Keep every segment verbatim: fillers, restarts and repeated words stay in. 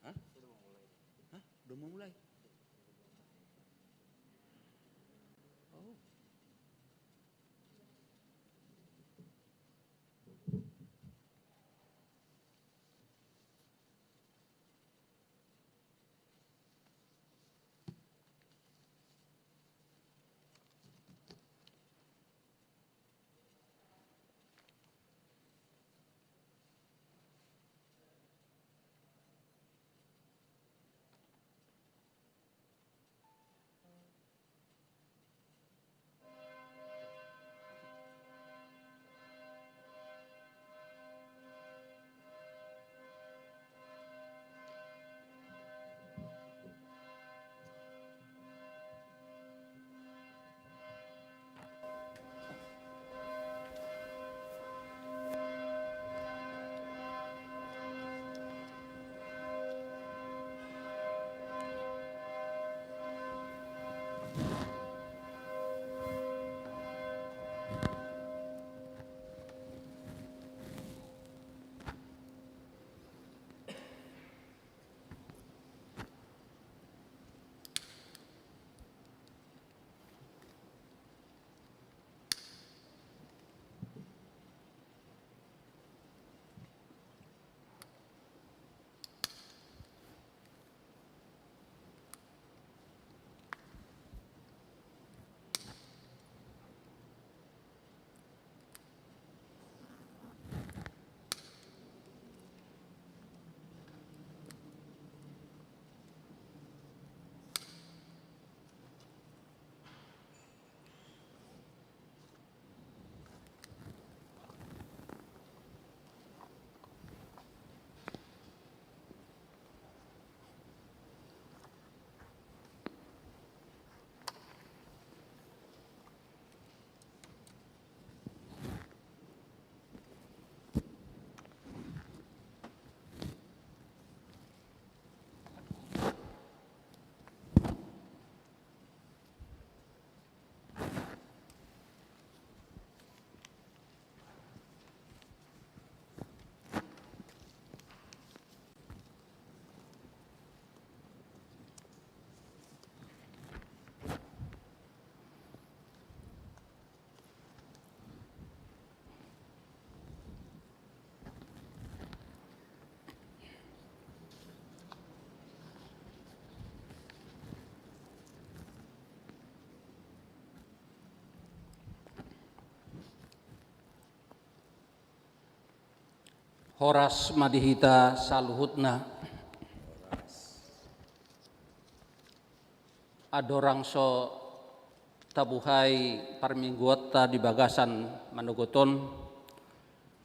Hah? Hah? Udah mau mulai? Oh. Horas ma di hita saluhutna. Andorang so tabuhai parmingguonta di bagasan manogot on,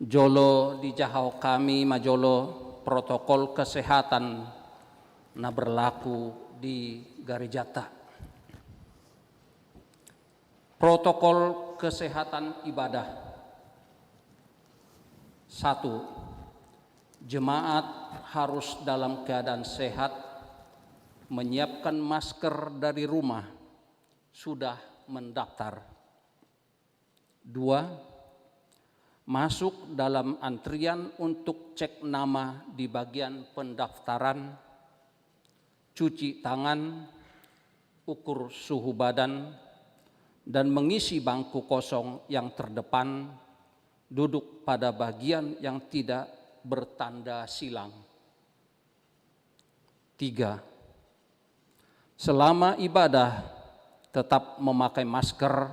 jolo dijahahon hami ma jolo protokol kesehatan na berlaku di garejanta. Protokol kesehatan ibadah. Satu, jemaat harus dalam keadaan sehat, menyiapkan masker dari rumah, sudah mendaftar. Dua, masuk dalam antrian untuk cek nama di bagian pendaftaran, cuci tangan, ukur suhu badan, dan mengisi bangku kosong yang terdepan, duduk pada bagian yang tidak bertanda silang. Tiga, selama ibadah tetap memakai masker,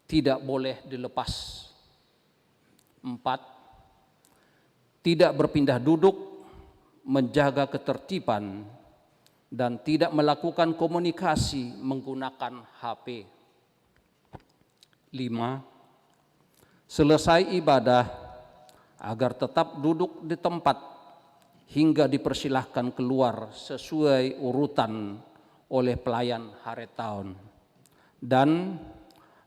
tidak boleh dilepas. Empat, tidak berpindah duduk, menjaga ketertiban, dan tidak melakukan komunikasi menggunakan H P. Lima, selesai ibadah, agar tetap duduk di tempat hingga dipersilahkan keluar sesuai urutan oleh pelayan haretaon. Dan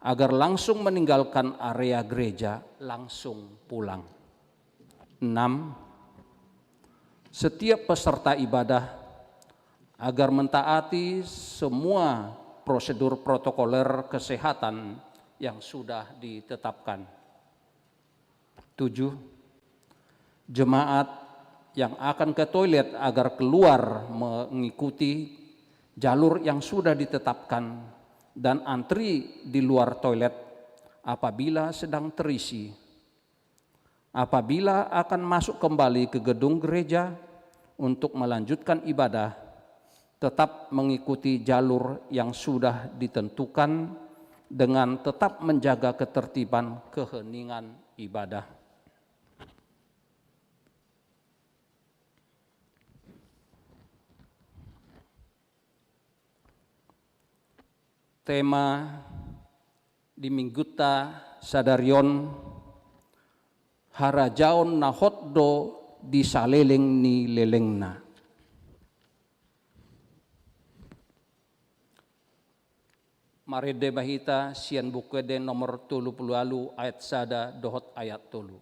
agar langsung meninggalkan area gereja, langsung pulang. Enam, setiap peserta ibadah agar mentaati semua prosedur protokoler kesehatan yang sudah ditetapkan. Tujuh, jemaat yang akan ke toilet agar keluar mengikuti jalur yang sudah ditetapkan dan antri di luar toilet apabila sedang terisi. Apabila akan masuk kembali ke gedung gereja untuk melanjutkan ibadah, tetap mengikuti jalur yang sudah ditentukan dengan tetap menjaga ketertiban keheningan ibadah. Tema di minggunta sadari on: Harajaon na hot do di saleleng ni lelengna. Marende ma hita sian Buku Ende nomor tolu pulu ualu, ayat sada dohot ayat tolu.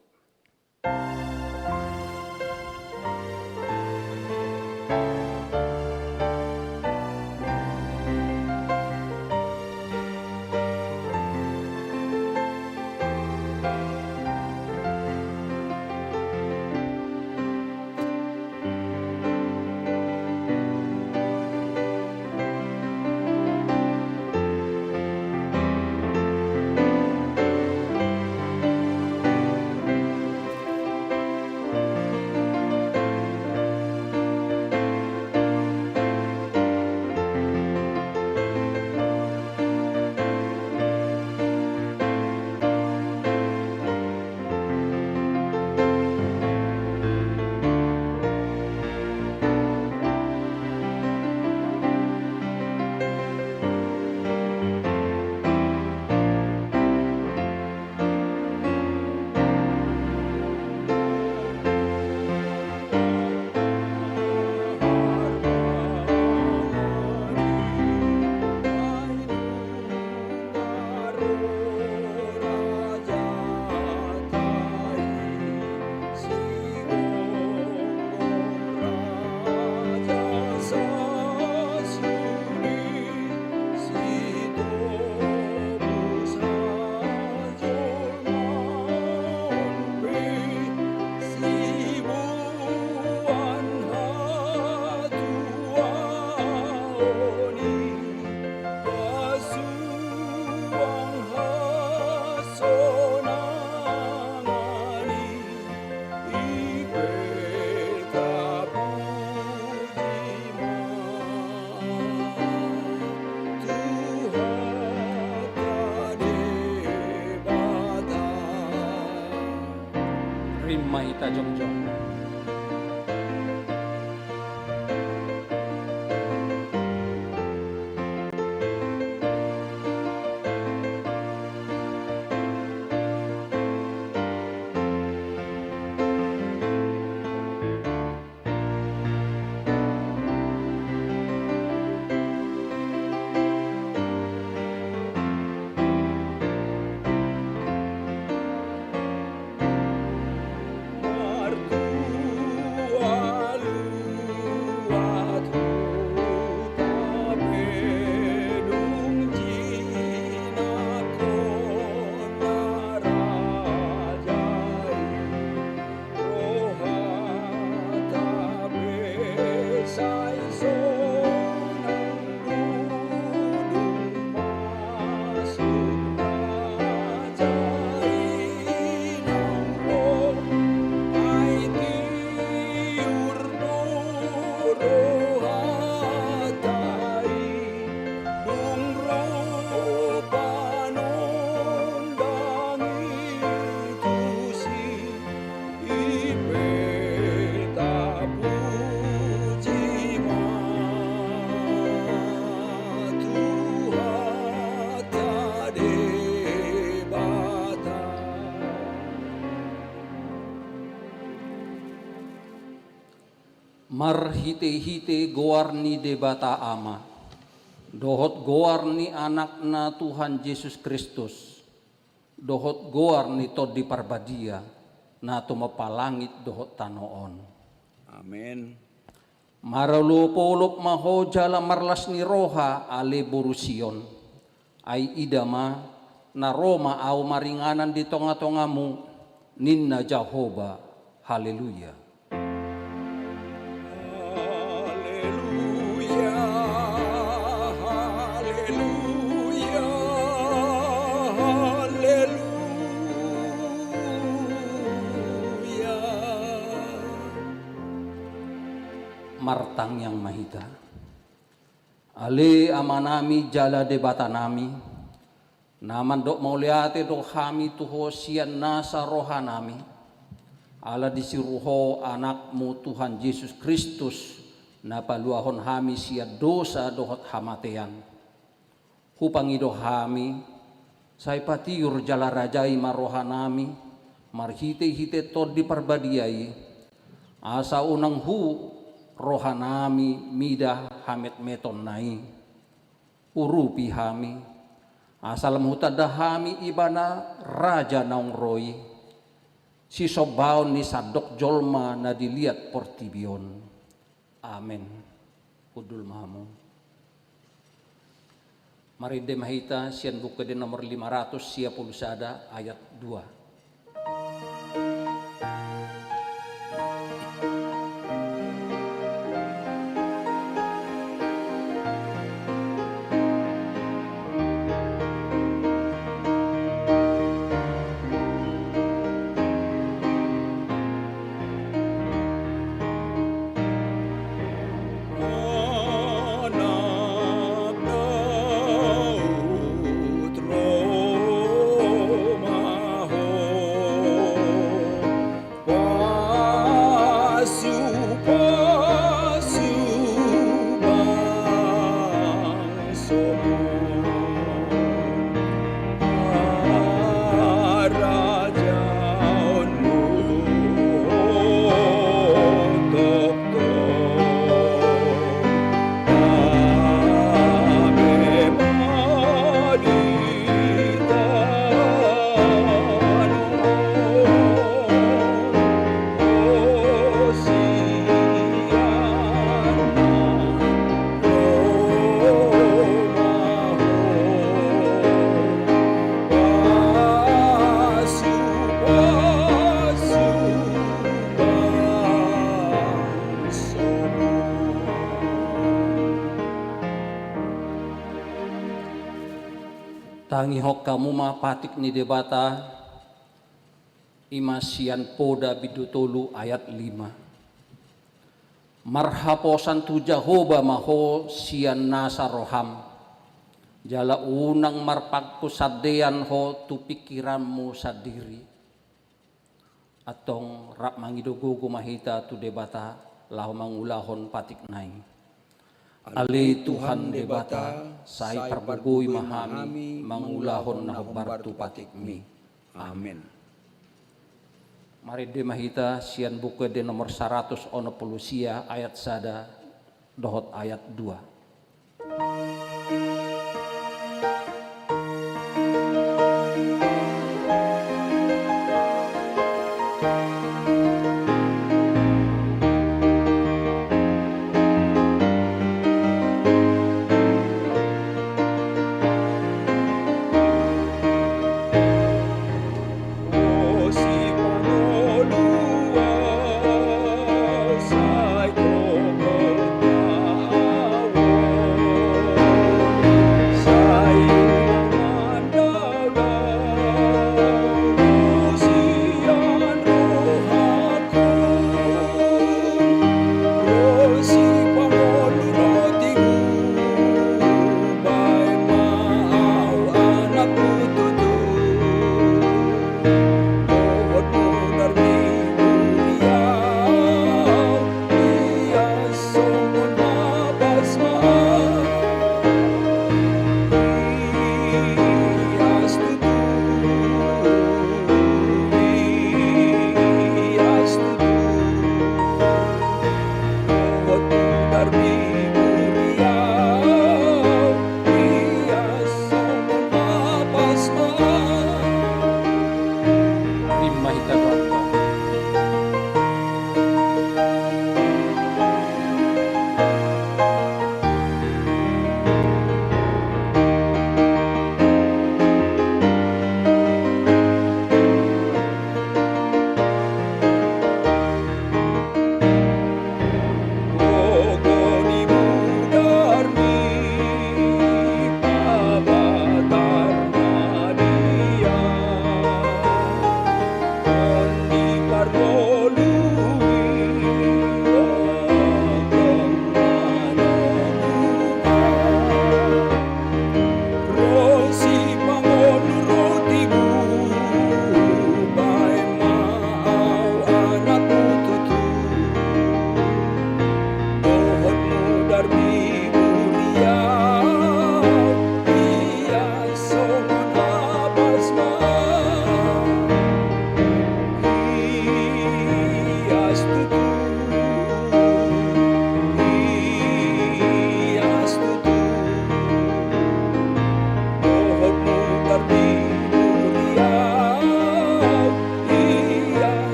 Rima hita jongjong. Marhitehite goar ni Debata Ama, dohot goar ni Anakna Tuhan Jesus Kristus, dohot goar ni Tondi Parbadia, na tumompa langit dohot tano on. Amen. Marolopolop ma ho jala marlas ni roha, ale boru Sion. Ai ida ma, na ro ma Ahu maringanan di tongatongamu, ninna Jahowa. Haleluya. Haleluya, haleluya, haleluya. Martangiang ma hita. Ale Amanami jala Debatanami, na mandok mauliate do hami tu Ho sian nasa rohanami, ala disiru Ho Anakmu Tuhan Jesus Kristus, na paluahon hami sian dosa dohot hamatean. Hupangido hami, sai patiur jala rajai ma rohanami, marhitehite Tondi Parbadia i, asa unang hu rohanami mida hametmetonna i. Urupi hami, asa lam hutanda hami Ibana Raja naung ro i, sisombaon ni sandok jolma na di liat portibi on. Amen. Hundul ma hamu. Marende ma hita sian Buku Ende nomor lima ratus sia pulu sada ayat dua. Tangihon hamu ma patik ni Debata, i ma sian Poda bindu tolu ayat lima. Marhaposan tu Jahowa ma ho sian nasa roham, jala unang marpanghusandean ho tu pingkiranmu sandiri. Antong rap mangido gogo ma hita tu Debata laho mangulahon patikna i. Ale Tuhan Debata, sai pargogoi ma hami mangulahon na hombar tu patikmi. Amen. Marende ma hita sian Buku Ende nomor saratus onom pulu sia ayat sada dohot ayat dua.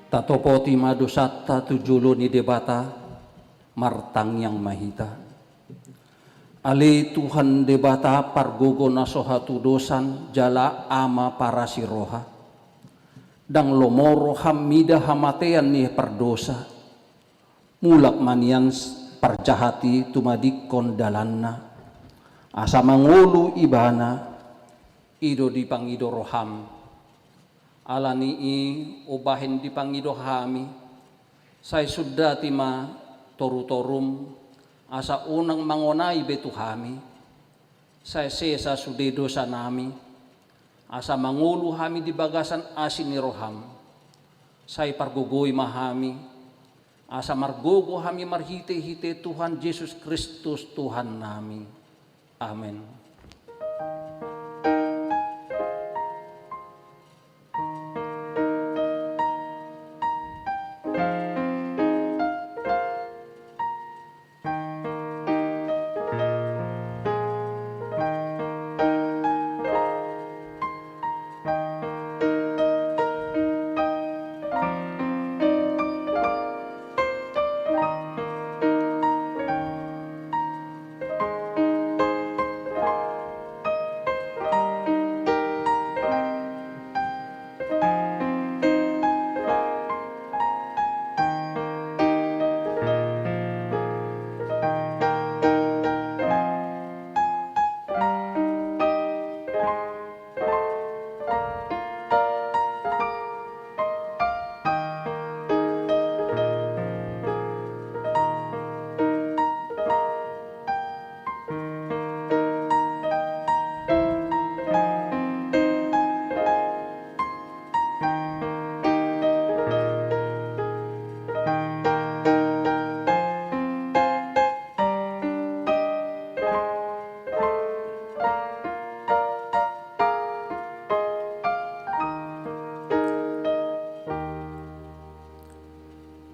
Tatopoti ma dosanta tu jolo ni Debata, martangiang ma hita. Ale Tuhan Debata pargogo na so hatudosan jala Ama parasi roha. Ndang lomo roham mida hamatean ni pardosa. Mulak ma nian parjahat i tumadingkon dalanna. Asa mangolu ibana, i do dipangido roham. Ala ni i umbahen dipangido hami, sai sundati ma torutorum, asa unang mangonai be tu hami, sai sesa sude dosanami, asa mangolu hami di bagasan asi ni roham, sai pargogoi ma hami, asa margogo hami marhitehite Tuhan Jesus Kristus Tuhannami. Amen.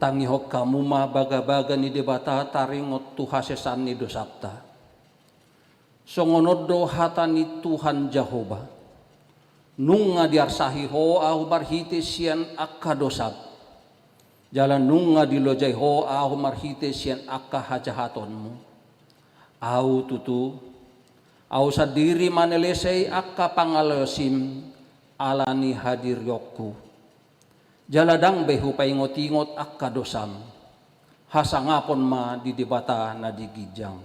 Tangihon hamu ma bagabaga ni Debata taringot tu hasesaan ni dosanta. Songon on do hata ni Tuhan Jahowa: Nunga diarsahi ho ahu marhite sian angka dosam, jala nunga dilojai ho ahu marhite sian angka hajahatonmu. Ahu tutu, ahu sandiri manelesei angka pangalaosim ala ni hadirionku. Jala ndang be hupaingotingot angka dosam. Hasangapon ma di Debata na di ginjang.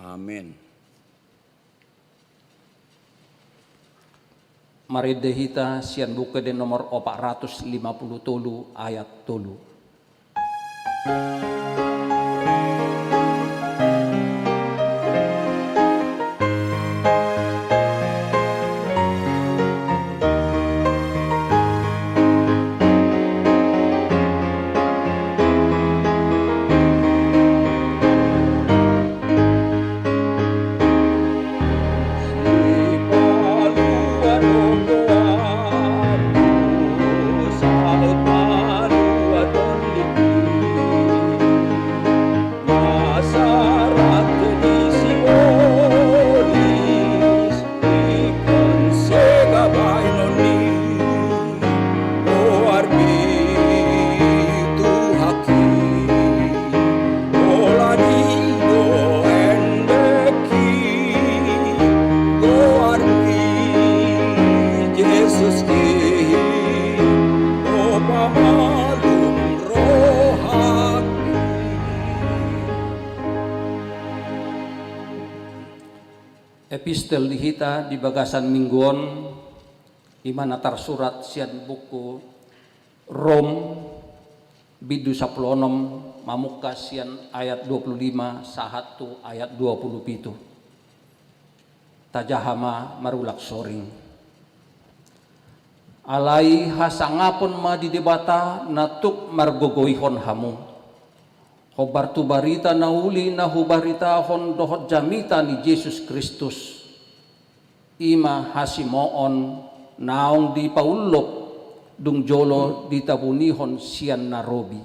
Amen. Marende hita sian Buku Ende nomor opat ratus lima puluh tolu ayat tolu. Epistel di hita di bagasan minggu on, i ma na tarsurat sian buku Rom, bindu sampulu onom, mamungka sian ayat dua pulu lima sahat tu ayat dua pulu pitu. Tajaha ma marulak soring. Alai hasangapon ma di Debata na tuk margogoihon hamu. Hombar tu barita na uli na hubaritahon dohot jamita ni Jesus Kristus, i ma hasimoon naung dipaullop, dung jolo ditabunihon sian na robi.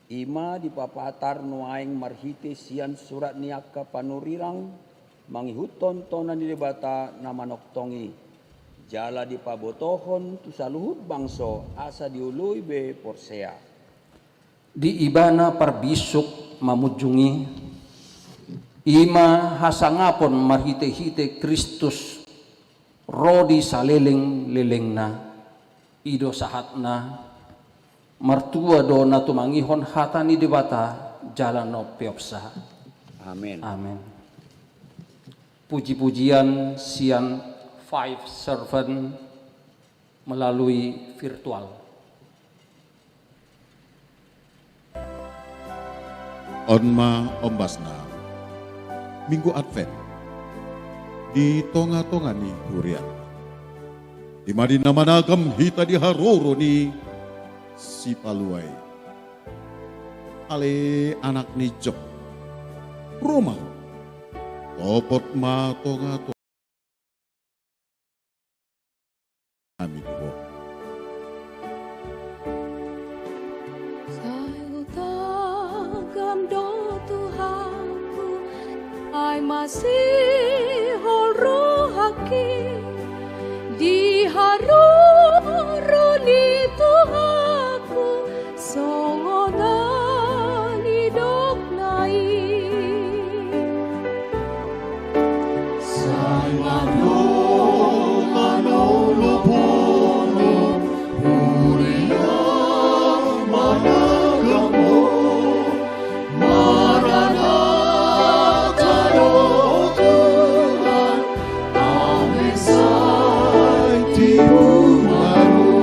I ma dipapatar nuaeng marhite sian surat ni angka panurirang, mangihuthon tona ni Debata na manongtong i. jala dipabotohon tu saluhut bangso asa dioloi be porsea. Di ibana parbisuk mamunjungi, i ma hasangapon marhite-hite Kristus ro di saleleng-lelengna, i do sahatna, martua do na tumangihon hata ni Debata jala na umpeopsa. Amen. Amen. Puji-pujian sian five servant melalui virtual. On ma ombasna, Minggu Advent di tonga-tonga ni hurianta. Ima di na managam hita di haroro ni Sipalua i. Ale anak ni Job, ro ma ho, topot ma tonga-tonga nami tu ho. Sai hutagam do Tuhanku, ai masihol rohangki di haroro ni Tuhanku, songon na nidokna i. Sai mandongan olopolop, huria managam ho, Maranatha do Tuhan, amen, sai tibu ma ro.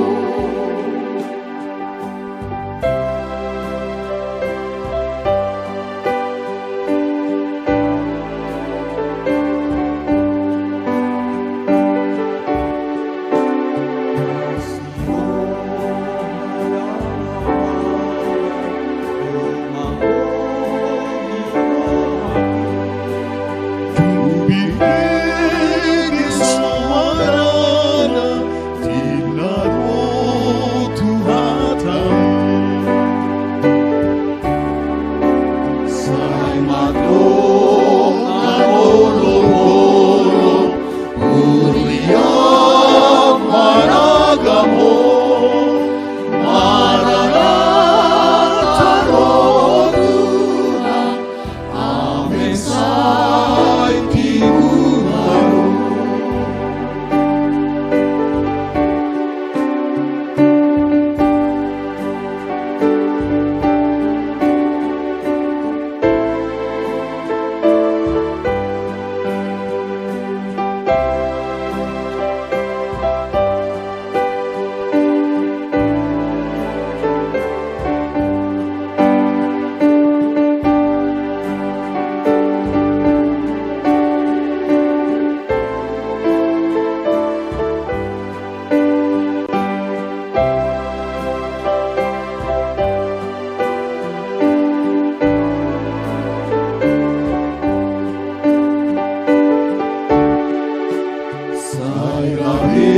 Sai gabe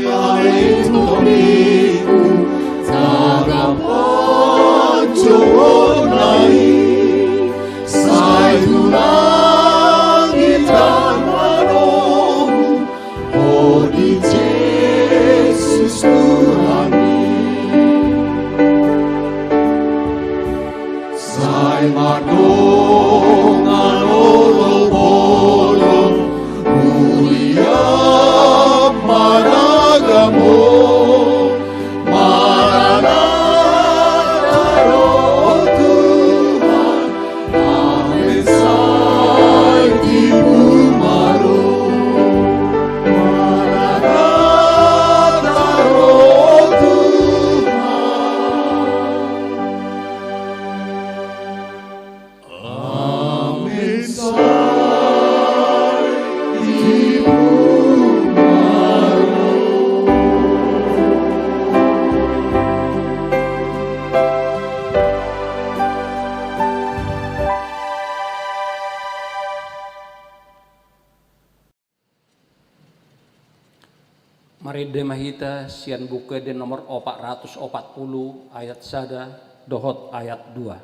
ale tu tondingku, tagam panjouonna i, sai tu langit an ma rohangku, o di Jesus Tuhanmi. Sai mandongan olopolop, huria managam ho, Maranatha do Tuhan, amen, sai tibu ma ro. Maranatha do Tuhan. Amen, sai tibu ma ro. Marende ma hita sian Buku Ende nomor opat ratus opat pulu ayat sada dohot ayat dua.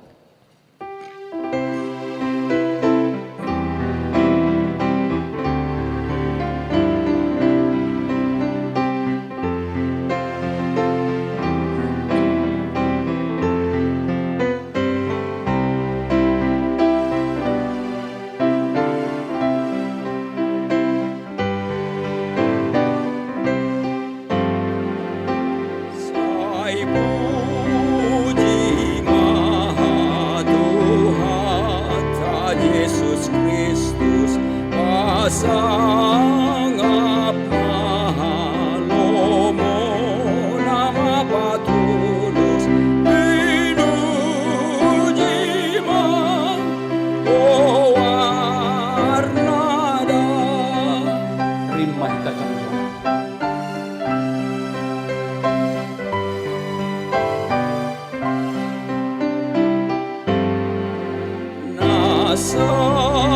Mahita jongjong. Na sahat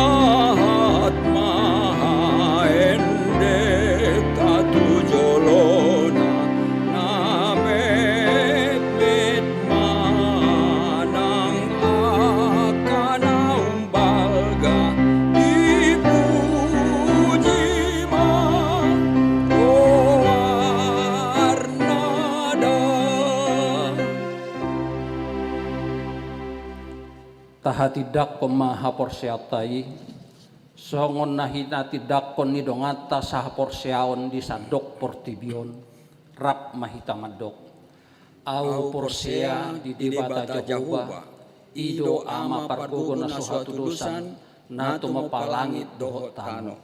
ma haendenta tu jolona, na metmet ma nang angka na umbalga, dipuji ma goarna da. Tahatindangkon ma haporseaonta i, songon na hinatindangkon ni donganta sahaporseaon di sandok portibi on, rap ma hita mandok. Ahu porsea di Debata Jahowa, i do Ama pargogo na so hatudosan, na tumompa langit dohot tano.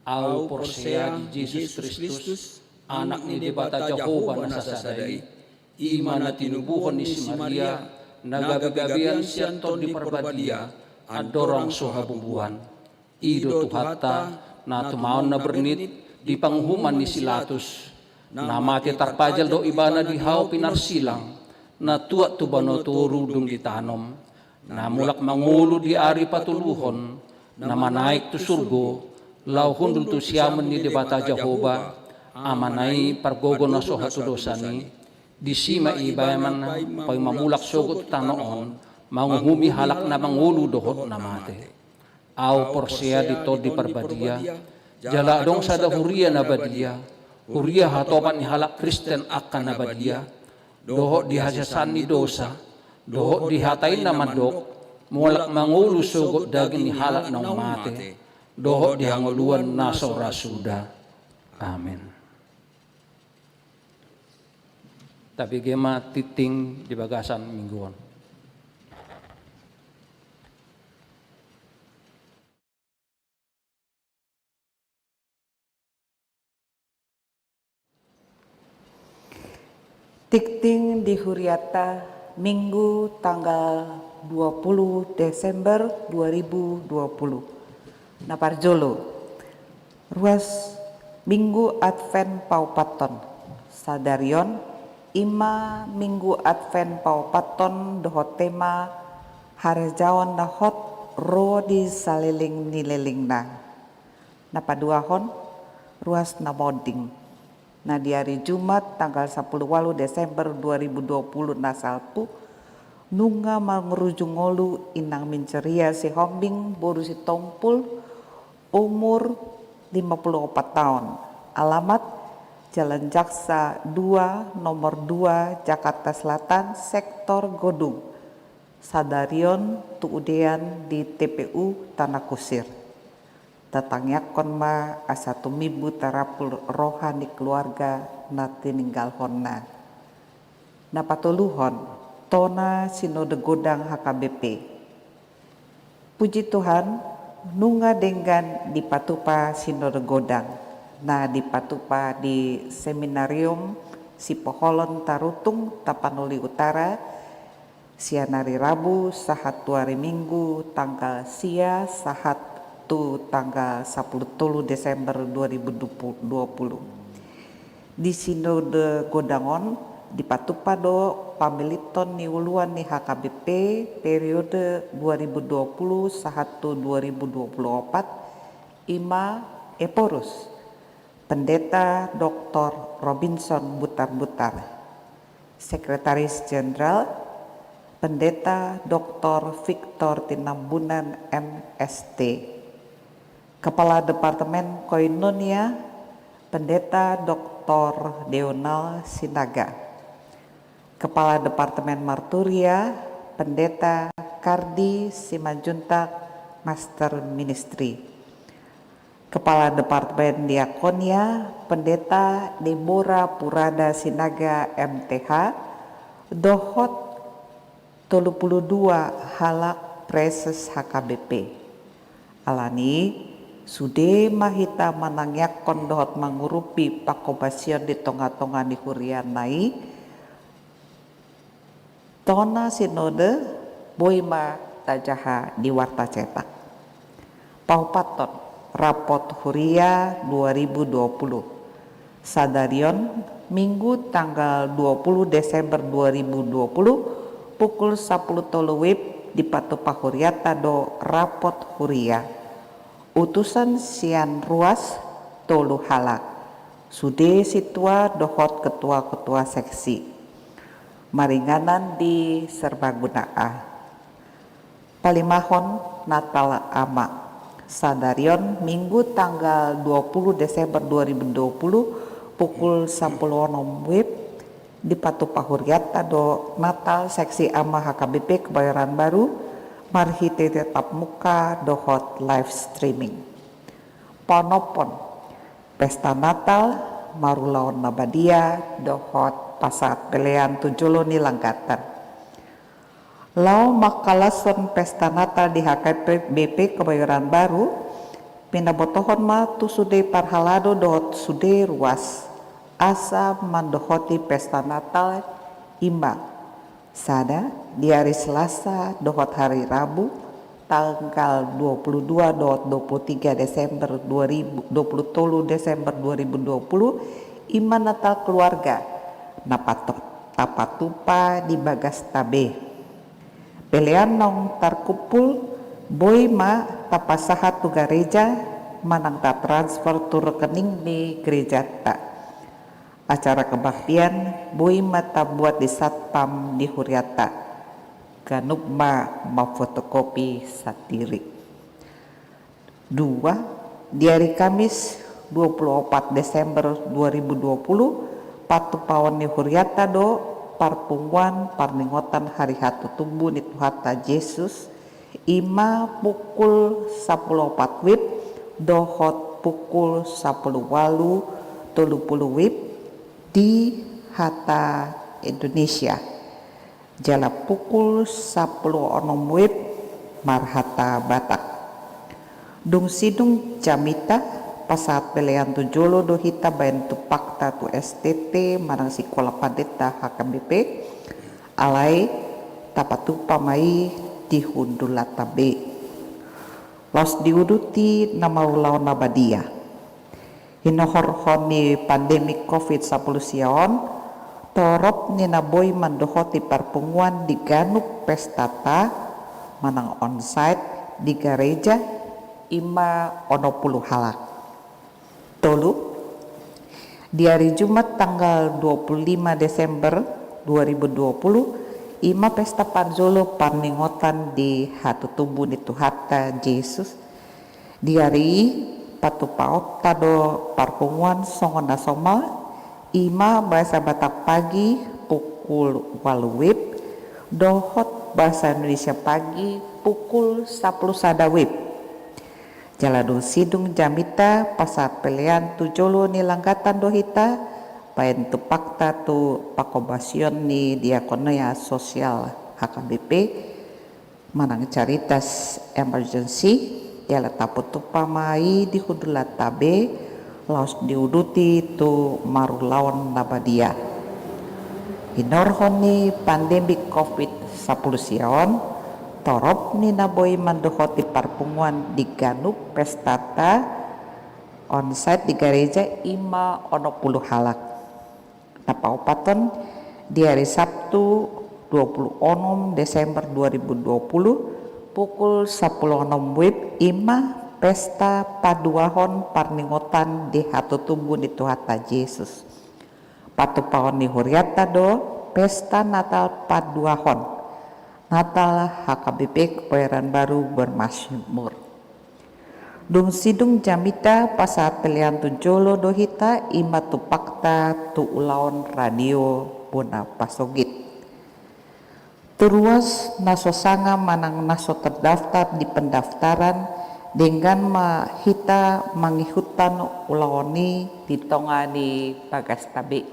Ahu porsea di Jesus Kristus, Anak ni Debata Jahowa na sasada i, i ma na tinubuhon ni si Maria, na gabegabean sian Tondi Parbadia, andorang so habubuan. I do Tuhanta, na tumaon na bernit di panguhuman ni si Latus, na mate tarpajal do ibana di hau pinarsilang, na tuat tu banua toru dung ditanom, na mulak mangolu di ari patoluhon, na manaek tu surgo, laho hundul tu siamun ni Debata Jahowa, Amana i pargogo na so hatudosan i, disi ma ibana paima mulak sogot tu tano on, manguhumi halak na mangolu dohot na mate. Ahu porsea di Tondi Parbadia, jala adong sada huria na badia, huria hatopan ni halak Kristen angka na badia, dohot di hasesaan ni dosa, dohot di hata i na mandok, mulak mangolu sogot daging ni halak naung mate, dohot di hangoluan na so ra suda. Amen. Tabege ma tingting di bagasan minggu on. Tingting di huriata, Minggu tanggal dua puluh Desember dua ribu dua puluh. Na parjolo, ruas Minggu Advent paopathon. Sadari on, i ma Minggu Advent paopathon dohot tema harajaon na hot ro di saleleng ni lelengna. Na paduahon, ruas na monding. Na di ari Jumat tanggal sampulu ualu Desember dua ribu dua puluh na salpu, nunga mangaruju ngolu inang Minceria Sihombing boru Sitompul, umur lima puluh opat taon, alamat Jalan Jaksa dua, nomor dua, Jakarta Selatan, sektor Godung. Sadari on tuudean di T P U Tanah Kusir. Tatangiangkon ma asa tumimbo tarapul roha ni keluarga na tininggalhonna. Na patoluhon, tona Sinode Godang H K B P. Puji Tuhan, nunga denggan dipatupa Sinode Godang, na dipatupa di Seminarium Sipoholon Tarutung, Tapanuli Utara, sian ari Rabu sahat tu ari Minggu tanggal sia sahat tu tanggal sampulu tolu Desember dua ribu dua puluh. Di Sinode Godang on dipatupa do pamiliton ni uluan ni H K B P periode dua ribu dua puluh sahat tu dua ribu dua puluh opat, i ma Ephorus, Pendeta Doktor Robinson Butarbutar. Sekretaris Jenderal, Pendeta Doktor Victor Tinambunan, M.St. Kepala Departemen Koinonia, Pendeta Doktor Deonal Sinaga. Kepala Departemen Marturia, Pendeta Kardi Simanjuntak, Master Ministry. Kepala Departemen Diakonia, Pendeta Deborah Purada Sinaga, M.Th., dohot tolu pulu dua halak praeses H K B P. Alani i, sude ma hita manangiangkon dohot mangurupi panghobasion di tongatonga ni huriana i, tona sinode, boi ma tajaha di warta cetak. Paopathon, Rapot Huria dua ribu dua puluh. Sadarion, Minggu tanggal dua puluh Desember dua ribu dua puluh, pukul sapuluh tolu wib, dipatupa huriata do rapot huria. Utusan sian ruas, tolu halak. Sude sintua dohot ketua-ketua seksi. Maringanan di Serbaguna A. Palimahon Natal Ama. Sadarion, Minggu tanggal dua puluh Desember dua ribu dua puluh, pukul sapuluh onom wib, dipatupa huriata do Natal seksi Ama H K B P Kebayoran Baru, marhite tatap muka dohot live streaming. Paonomhon, pesta Natal, marulaon na badia, dohot pasahat pelean tu jolo ni langgatan. Laho mangkalashon pesta Natal di H K B P Kebayoran Baru, pinabotohon ma tu sude parhalado dohot sude ruas, asa mandohoti pesta Natal, ima. Sada, di ari Selasa dohot hari Rabu, tanggal dua puluh dua dohot dua puluh tiga Desember dua ribu, dua puluh tolu Desember dua ribu dua puluh, ima Natal keluarga, na pato-, tapatupa di bagasta be. Pelean naung tarkumpul, boi ma tapasahat tu gareja, manang tatransfer tu rekening ni gerejanta. Acara kebaktian, boi ma tabuat di satpam di huriata. Ganup ma mamfotokopi sandiri. Dua, di ari Kamis dua puluh opat Desember dua ribu dua puluh, patupaon ni huriata do parpunguan parningotan hari hatutubu ni Tuhanta Jesus, ima pukul sapuluh opat wib dohot pukul sapuluh ualu tolu puluh wib di hata Indonesia. Jala pukul sapuluh onom wib marhata Batak. Dung sidung jamita, pasahat pelean tu jolo do hita baen tumpakta tu S T T manang Sikola Pandita H K B P, alai tapatupa ma i di hundulanta be. Laos diuduti na marulaon na badia. Hinohorhon ni pandemi covid sapuluh sia on, torop ni na boi mandohoti parpunguan di ganup pestanta, manang onsite di gareja, ima onom puluh halak. Tolu, di ari Jumat tanggal dua puluh lima Desember dua ribu dua puluh, ima pesta parjolo parningotan di hatutubu ni Tuhanta Jesus. Di ari i patupaonta do parpunguan songon na somal, ima bahasa Batak pagi pukul ualu wib, dohot bahasa Indonesia pagi pukul sapuluh sada wib. Jala dung sidung jamita pasahat pelean tu jolo ni langgatan do hita baen tumpakta tu panghobasion ni Diakonia Sosial H K B P, manang Caritas Emergency, jala tapatupa ma i di hundulanta be, laos diuduti tu marulaon na badia. Hinohorhon ni pandemi covid sapuluh sia on, torop ni na boi mandohoti parpunguan di ganup pestanta, onsite di gareja, ima onom puluh halak. Na paopathon, di ari Sabtu dua puluh onom Desember dua ribu dua puluh, pukul sapuluh onom wib, ima pesta paduahon parningotan di hatutubu ni Tuhanta Jesus. Patupaon ni hurianta do pesta Natal paduahon, Natal H K B P Kebayoran Baru Bermasmur. Dung sidung jamita pasahat pelean tu jolo do hita, ima tumpakta tu ulaon radio bona pasogit. Tu ruas na so sanga manang na so terdaftar di pendaftaran, denggan ma hita mangihuthon ulaon i di tonga ni bagasta be.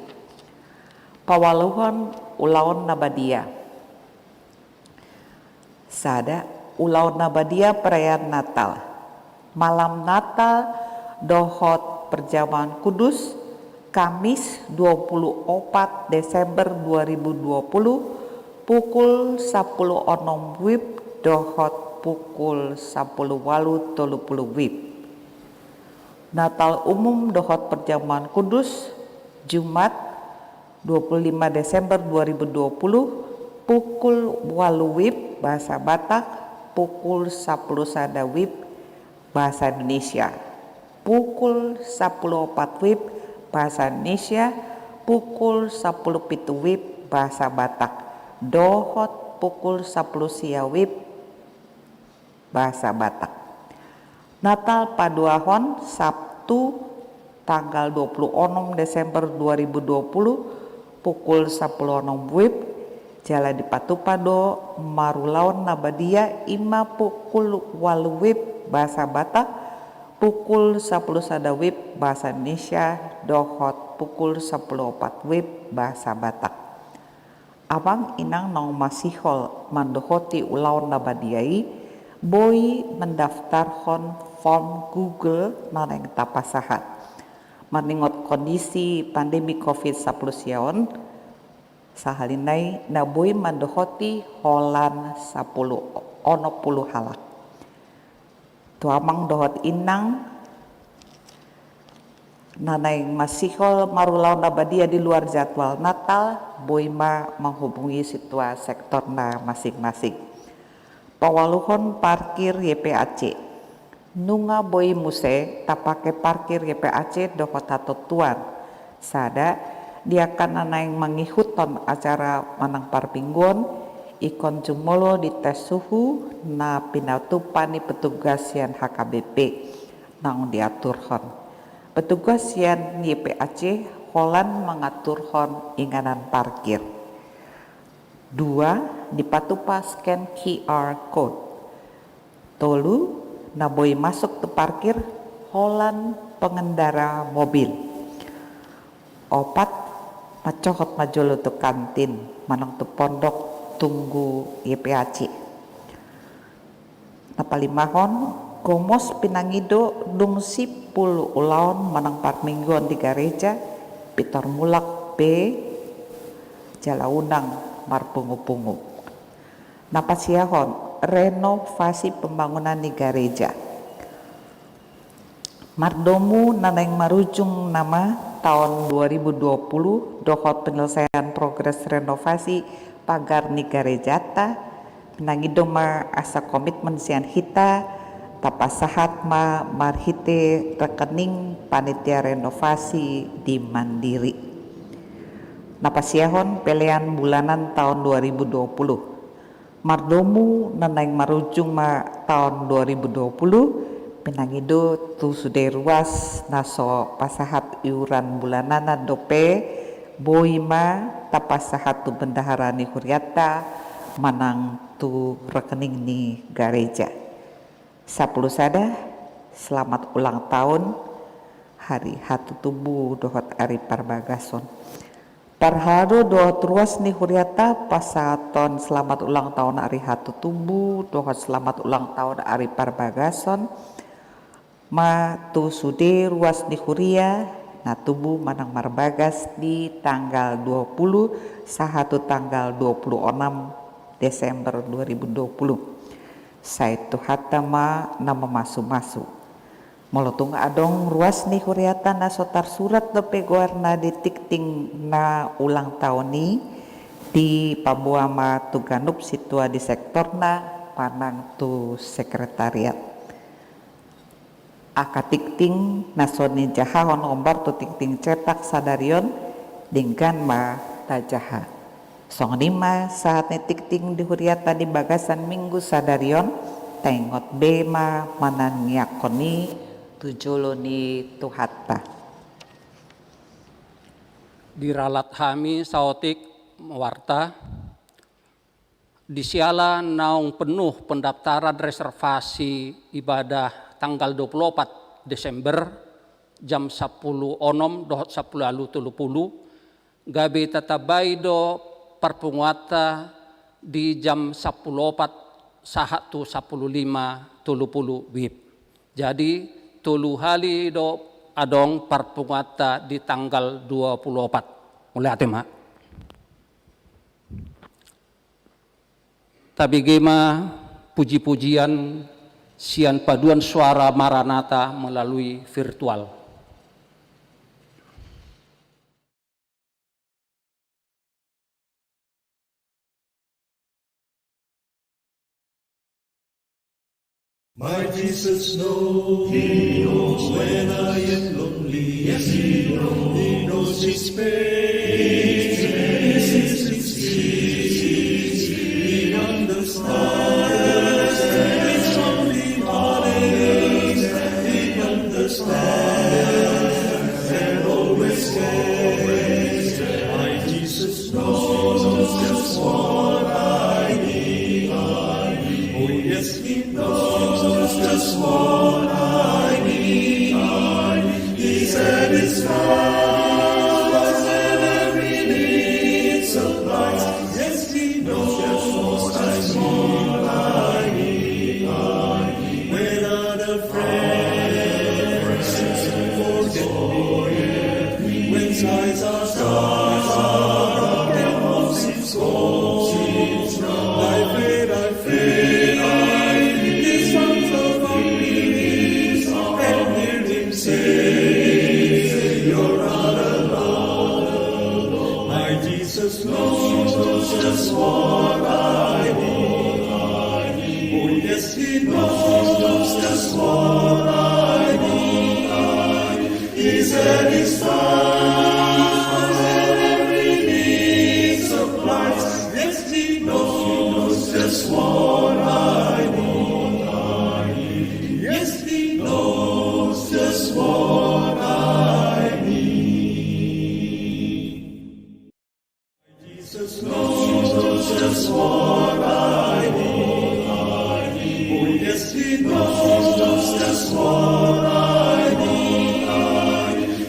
Paualuhon, ulaon na badia. Sada, ulaon na badia perayaan Natal. Malam Natal dohot perjamuan kudus, Kamis dua puluh opat Desember dua ribu dua puluh, pukul sapuluh onom wib dohot pukul sapuluh ualu tolu puluh wib. Natal Umum dohot Perjamuan Kudus, Jumat, dua puluh lima Desember dua ribu dua puluh, pukul ualu WIB, bahasa Batak, pukul sapuluh sada WIB, bahasa Indonesia, pukul sapuluh opat WIB, bahasa Indonesia, pukul sapuluh pitu WIB, bahasa Batak, dohot pukul sapuluh sia WIB, bahasa Batak. Natal paduahon, Sabtu, tanggal dua puluh onom Desember dua ribu dua puluh, pukul sapuluh onom WIB, jala dipatupa do marulaon na badia, i ma pukul ualu WIB, bahasa Batak, pukul sapuluh sada WIB, bahasa Indonesia, dohot pukul sapuluh opat WIB, bahasa Batak. Amang inang naung masihol mandohoti ulaon na badia i, boi mendaftarhon form Google na naeng tapasahat. Maningot kondisi pandemi covid sapuluh sia on, sahali nai na boi mandohoti holan sapuluh onom pulu halak. Tu amang dohot inang na naeng masihol marulaon na badia di luar jadwal Natal, boi ma manghubungi situa sektorna masing-masing. Paualuhon parkir Y P A C. Nunga boi muse tapake parkir Y P A C dohot hatontuan. Sada, di angka na naeng mangihuthon acara manang parmingguon, ingkon jumolo dites suhu na pinatupa ni petugas sian H K B P naung diaturhon. Petugas sian Y P A C holan mangaturhon inganan parkir. Dua, dipatupa scan Q R code. Tolu, na boi masuk tu parkir holan pengendara mobil. Opat, mancohot ma jolo tu kantin manang tu pondok tunggu Y P A C. Na palimahon, gomos pinangido dung simpul ulaon manang parmingguon di gareja, pintor mulak be jala unang marpungu-pungu. Na pasiahon, renovasi pembangunan ni gareja. Mardomu na naeng marujung nama taon dua ribu dua puluh dohot penyelesaian progres renovasi pagar ni garejata, pinangido ma asa komitmen sian hita, tapasahat ma marhite rekening panitia renovasi di Mandiri. Na pasiahon pelean bulanan taon dua ribu dua puluh. Mardomu na naeng marujung ma taon dua ribu dua puluh, pinangido tu sude ruas na so pasahat iuran bulananna dope, boi ma tapasahat tu bendahara ni hurianta manang tu rekening ni gareja. Sapuluh sada, selamat ulang tahun, ari hatutubu dohot ari parbagason. Parhalado dohot ruas ni hurianta pasahathon selamat ulang tahun ari hatutubu dohot selamat ulang tahun ari parbagason ma tu sude ruas ni huria na tubu manang marbagas di tanggal dua puluh sahat tu tanggal dua puluh onom Desember dua ribu dua puluh. Sai Tuhanta ma na mamasu-masu. Molo tung adong ruas ni hurianta na so tarsurat dope goarna di tingting na ulang tahun i, dipaboa ma tu ganup sintua di sektorna manang tu sekretariat. Angka tingting na so nijahahon hombar tu tingting cetak sadari on, denggan ma tajaha. Songon i ma sahat ni tingting di hurianta di bagasan Minggu sadari on, taingot be ma manangiangkon i tu jolo ni Tuhanta. Diralat hami saotik warta, di siala naung penuh pendaftaran reservasi ibadah tanggal dua puluh opat Desember, jam sapuluh onom dohot sapuluh ualu tolu pulu, gabe tatambai do parpunguanta di jam sapuluh opat sahat tu sapuluh lima tolu pulu WIB. Jadi, tolu hali do adong parpunguanta di tanggal dua puluh opat. Mauliate ma. Tabege ma puji-pujian sian paduan suara Maranatha melalui virtual. My Jesus knows, he knows when I am lonely. Yes, he knows. He knows his pain. He sees his tears. He understands. It's only heartaches. He understands and always cares. My Jesus knows just what I need. Oh, yes, he knows just what I need. He satisfies every need supplies. Yes, he knows just what I need. When other friends forget me, when skies are dark and hope seems cold, by faith I feel his arms around me and hear him say, "You're not alone." My Jesus knows just what I need. Oh, yes, he knows just what I need. He satisfies every need supplies. Yes, he knows just what I need. Yes, he knows just what I need. Jesus knows just what I need. Oh, yes, he knows just what I need.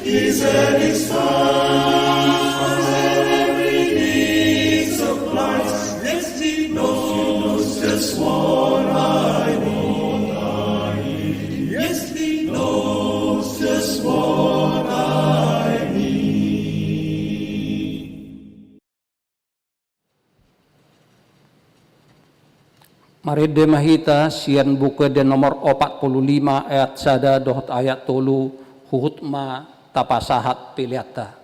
He satisfies every need supplies. Yes, he knows just what I need. Yes, he knows just what I need. Marende ma hita sian Buku Ende nomor opat pulu lima ayat sada dohot ayat tolu, huhut ma tapasahat peleanta.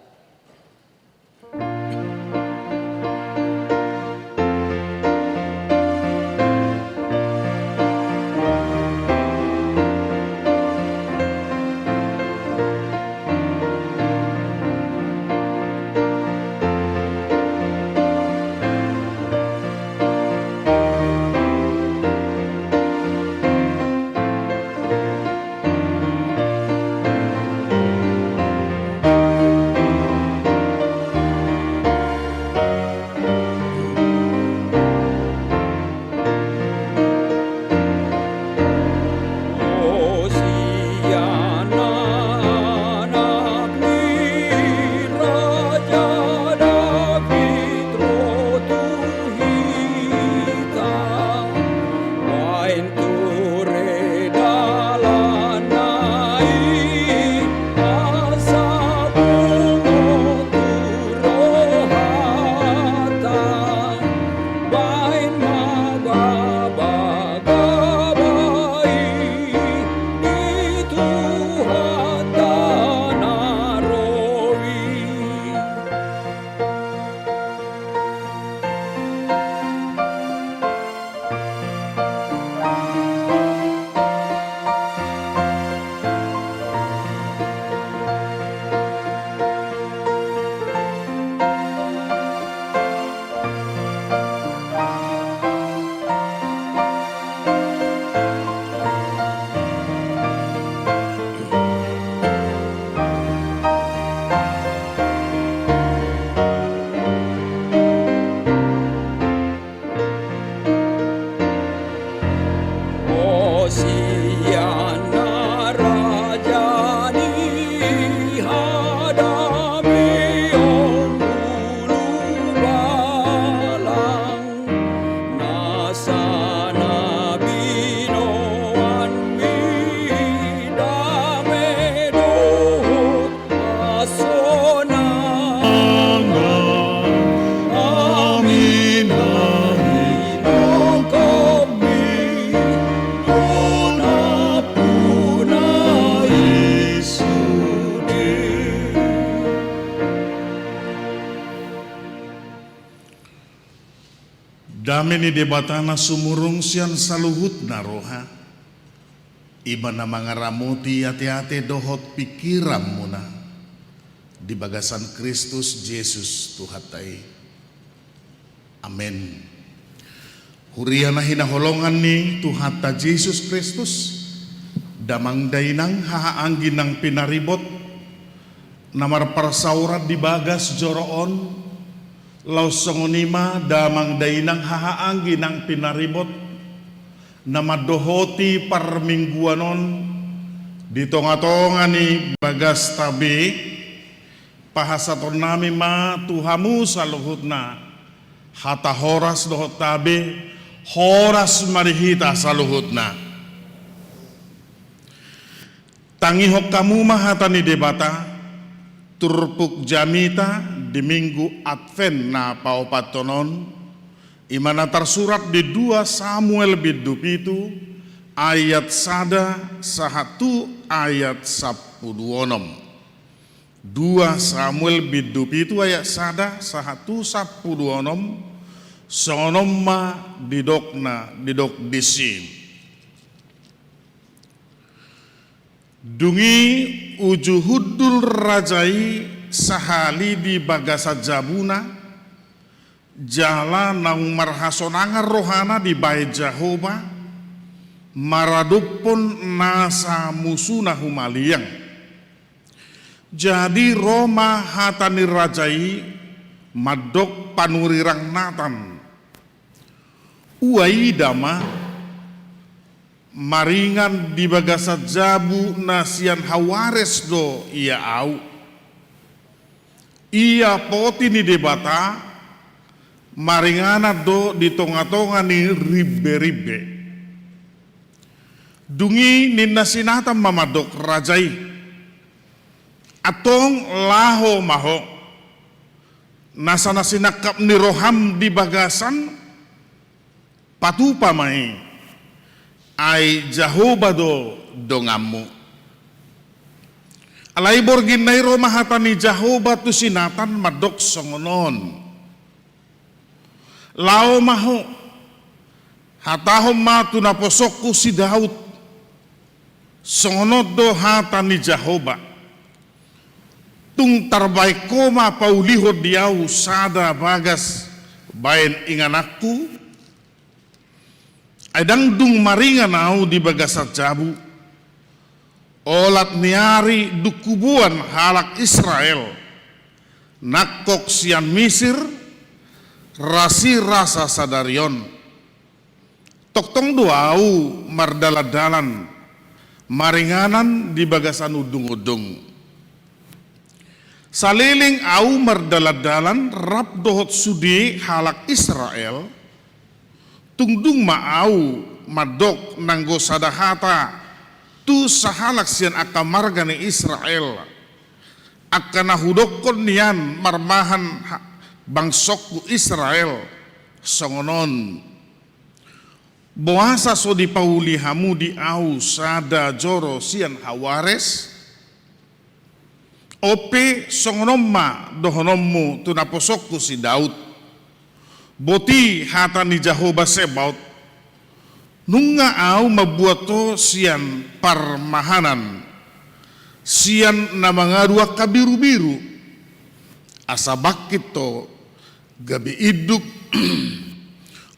Dame ni Debata na sumurung sian saluhutna roha, i ma na mangaramoti ateate dohot pingkiranmuna di bagasan Kristus Jesus Tuhanta i. Amen. Huria na hinaholongan ni Tuhanta Jesus Kristus, damang dainang haha anggi nang pinaribot, na marparsaoran di bagas joro on, laos songon i ma damang dainang haha anggi nang pinaribot, na mandohoti parmingguan on di tongatonga ni bagasta be, pasahatonnami ma tu hamu saluhutna hata horas dohot tabe, horas ma di hita saluhutna. Tangihon hamu ma hata ni Debata, turpuk jamita di Minggu Advent na paopathon on, i ma na tarsurat di dua Samuel bindu pitu ayat sada sahat tu ayat sampulu onom. Dua Samuel bindu pitu ayat sada sahat tu sampulu onom, songon on ma didokna, didok disi. Dung i uju hundul raja i sahali di bagasan jabuna, jala naung marhasonangan rohana dibahen Jahowa maradophon nasa musuna humaliang. Jadi ro ma hata ni raja i mandok panurirang Natan. Ua ida ma, maringan di bagasan jabu na sian Hawares do ia ahu. Ia poti ni Debata maringanan do di tongatonga ni rimberimbe. Dung i ninna si Natan ma mandok raja i, antong laho ma ho, nasa na sinangkap ni roham di bagasan, patupa ma i, ai Jahowa do donganmu. Alai borngin na i ro ma hata ni Jahowa tu si Natan mandok songon on. Laho ma ho, hatahon ma tu naposongku si Daud, songon on do hata ni Jahowa. Tung tarbahen ho ma paulihon di ahu sada bagas bahen ingananku, ai ndang dung maringan ahu di bagasan jabu. Olat ni ari dung huboan halak Israel nangkok sian Misir, rasirasa sadari on. Tongtong do ahu mardalandalan maringanan di bagasan undungundung. Saleleng ahu mardalandalan rap dohot sude halak Israel, tung dung ma ahu mandok nanggo sada hata tu sahalak sian angka marga ni Israel, angka na hudokkon nian marmahan ha-, bangsongku Israel, songon on. Boasa so dipauli hamu di ahu sada joro sian Hawares? On pe songon on ma dohononmu tu naposongku si Daud. Boti hata ni Jahowa Sebaot, nunga ahu mambuat ho sian parmahanan, sian na mangadu angka birubiru, asa bangkit ho gabe induk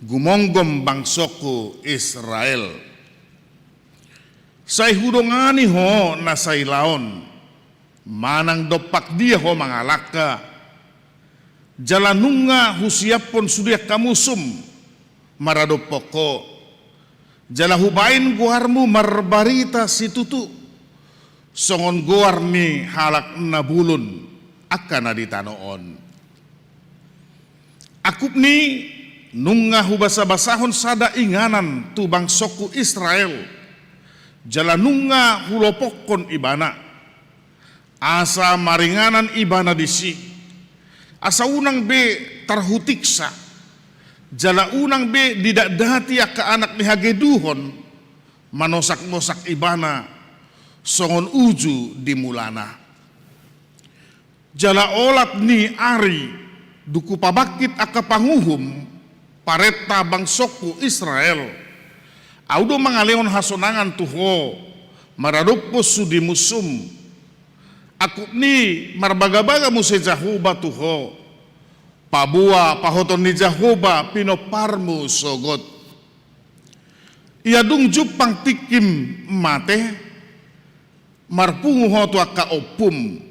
gumonggom bangsongku Israel. Sai hudongani ho na sailaon, manang dompak dia ho mangalangka, jala nunga husiaphon sude angka musum maradophon ho, jala hubahen goarmu marbarita situtu, songon goar ni halak na bulun angka na di tano on. Angkup ni i, nunga hubasabasahon sada inganan tu bangsongku Israel, jala nunga hulopokkon ibana, asa maringanan ibana disi, asa unang be tarhutiksa, jala unang be didatdati angka anak ni hageduhon manosaknosak ibana songon uju di mulana. Jala olat ni ari dung hupabangkit angka panguhum, parenta bangsongku Israel. Ahu do mangalehon hasonangan tu ho maradophon sude musum. Angkup ni marbagabaga muse Jahowa tu ho, paboa pahoton ni Jahowa pinomparmu sogot. Ia dung jumpang tingkim mate, marpungu ho tu angka ompum.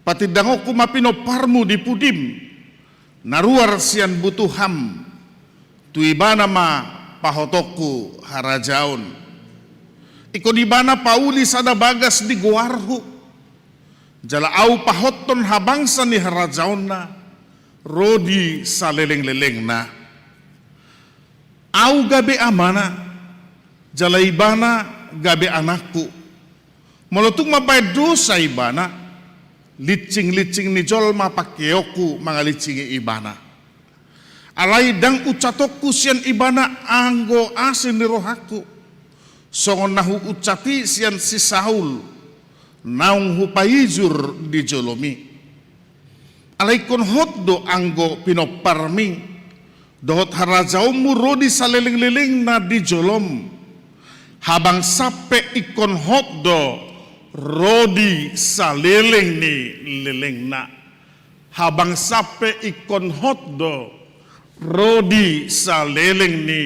Patindangonku ma pinomparmu di pudim, na ruar sian butuham. Tu ibana ma pahotonku harajaon. Ingkon ibana pauli sada bagas di goarhu. Jala ahu pahothon habangsa ni harajaonna ro di salelenglelengna. Ahu gabe amana, jala ibana gabe anakku. Molo tung mambahen dosa ibana, lincing-lincing ni jolma pangkeonku mangalincingi ibana. Alai ndang uncatonku sian ibana anggo asi ni rohangku, songon na huuncati sian si Saul, naung hupaijur di jolomi. Alai ingkon hot do anggo pinomparmi dohot harajaonmu ro di salelenglelengna di jolom. Habangsa pe ingkon hot do ro di saleleng ni lelengna. Habangsa pe ingkon hot do ro di saleleng ni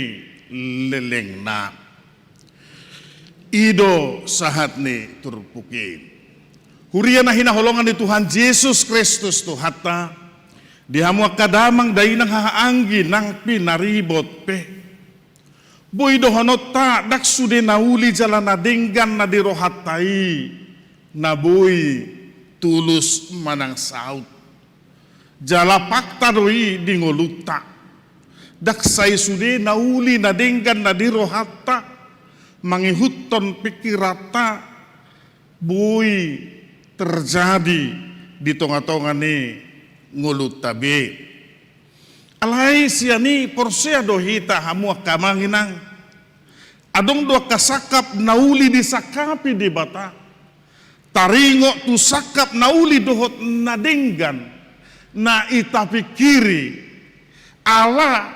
lelengna. I do sahat ni turpuk i. Huria na hinaholongan ni Tuhan Jesus Kristus Tuhanta, di hamu angka damang dainang hahaanggi nang pinaribot pe. Boi dohononta ndang sude na uli jala na denggan na di rohanta i na boi tulus manang saut. Jala fakta do i di ngolunta. Ndang sai sude na uli na denggan na di rohanta mangihuthon pingkiranta boi terjadi di tongatonga ni ngolunta be. Alai sian i porsea do hita hamu angka amang inang. Adong do angka sangkap na uli disangkapi Debata. Taringot tu sangkap na uli dohot na denggan na i tapingkiri, ala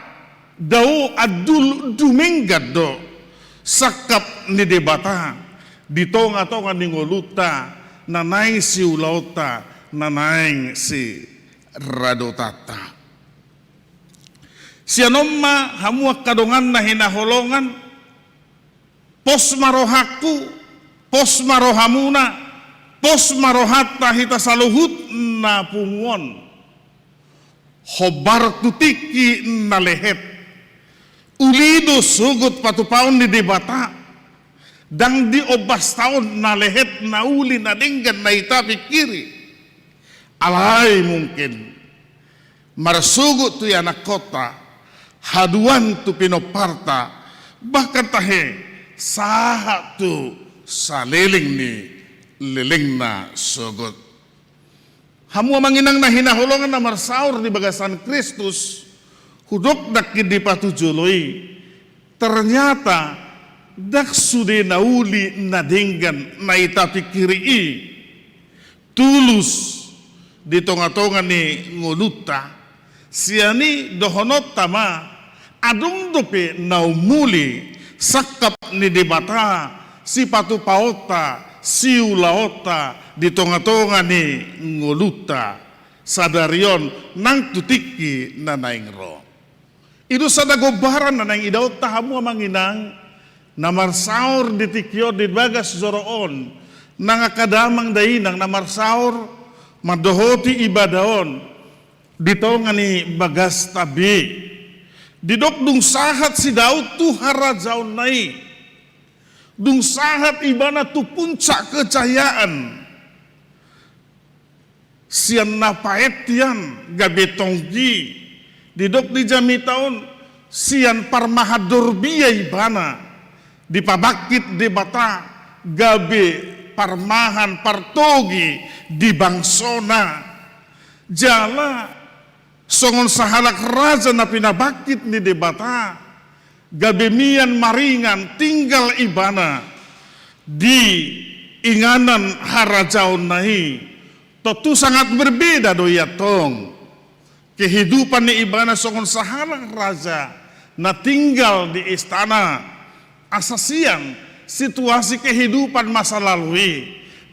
dao andul dumenggan do sangkap ni Debata di tongatonga ni ngolunta na naeng siulaonta na naeng siradotanta. Sian on ma hamu angka dongan na hinaholongan, pos ma rohangku, pos ma rohamuna, pos ma rohanta hita saluhut na pungu on. Hombar tu tingki na lehet. Uli do sogot patupaon ni Debata. Ndang diombasta on na lehet na uli na denggan na i tapingkiri. Alai mungkin marsogot tu ianakkonta, haduan tu pinomparta, bahkan tahe sahat tu saleleng ni lelengna sogot. Hamu amang inang na hinaholongan na marsaor di bagasan Kristus, hudok nangkin di patujolo i, ternyata ndang sude na uli na denggan na i tapingkiri i tulus di tongatonga ni ngolunta. Sian i dohononta ma, adong dope na umuli sangkap ni Debata sipatupaonta, siulaonta di tongatonga ni ngolunta sadari on nang tu tingki na naeng ro. I do sada gombaran na naeng idaonta hamu amang inang na marsaor di tingki on di bagas joro on, nang angka damang dainang na marsaor mandohoti ibadah on di tonga ni bagasta be. Didok dung sahat si Daud tu harajaonna i, dung sahat ibana tu puncak kejayaan, sian na paet hian gabe tonggi, didok di jamita on, sian parmahan dorbia ibana dipabangkit Debata gabe parmahan partogi di bangsona. Jala songon sahalak raja na pinabangkit ni Debata, gabe mian maringan tinggal ibana di inganan harajaonna i. Tontu sangat berbeda do i antong kehidupan ni ibana songon sahalak raja na tinggal di istana, asa sian situasi kehidupan masa lalu i,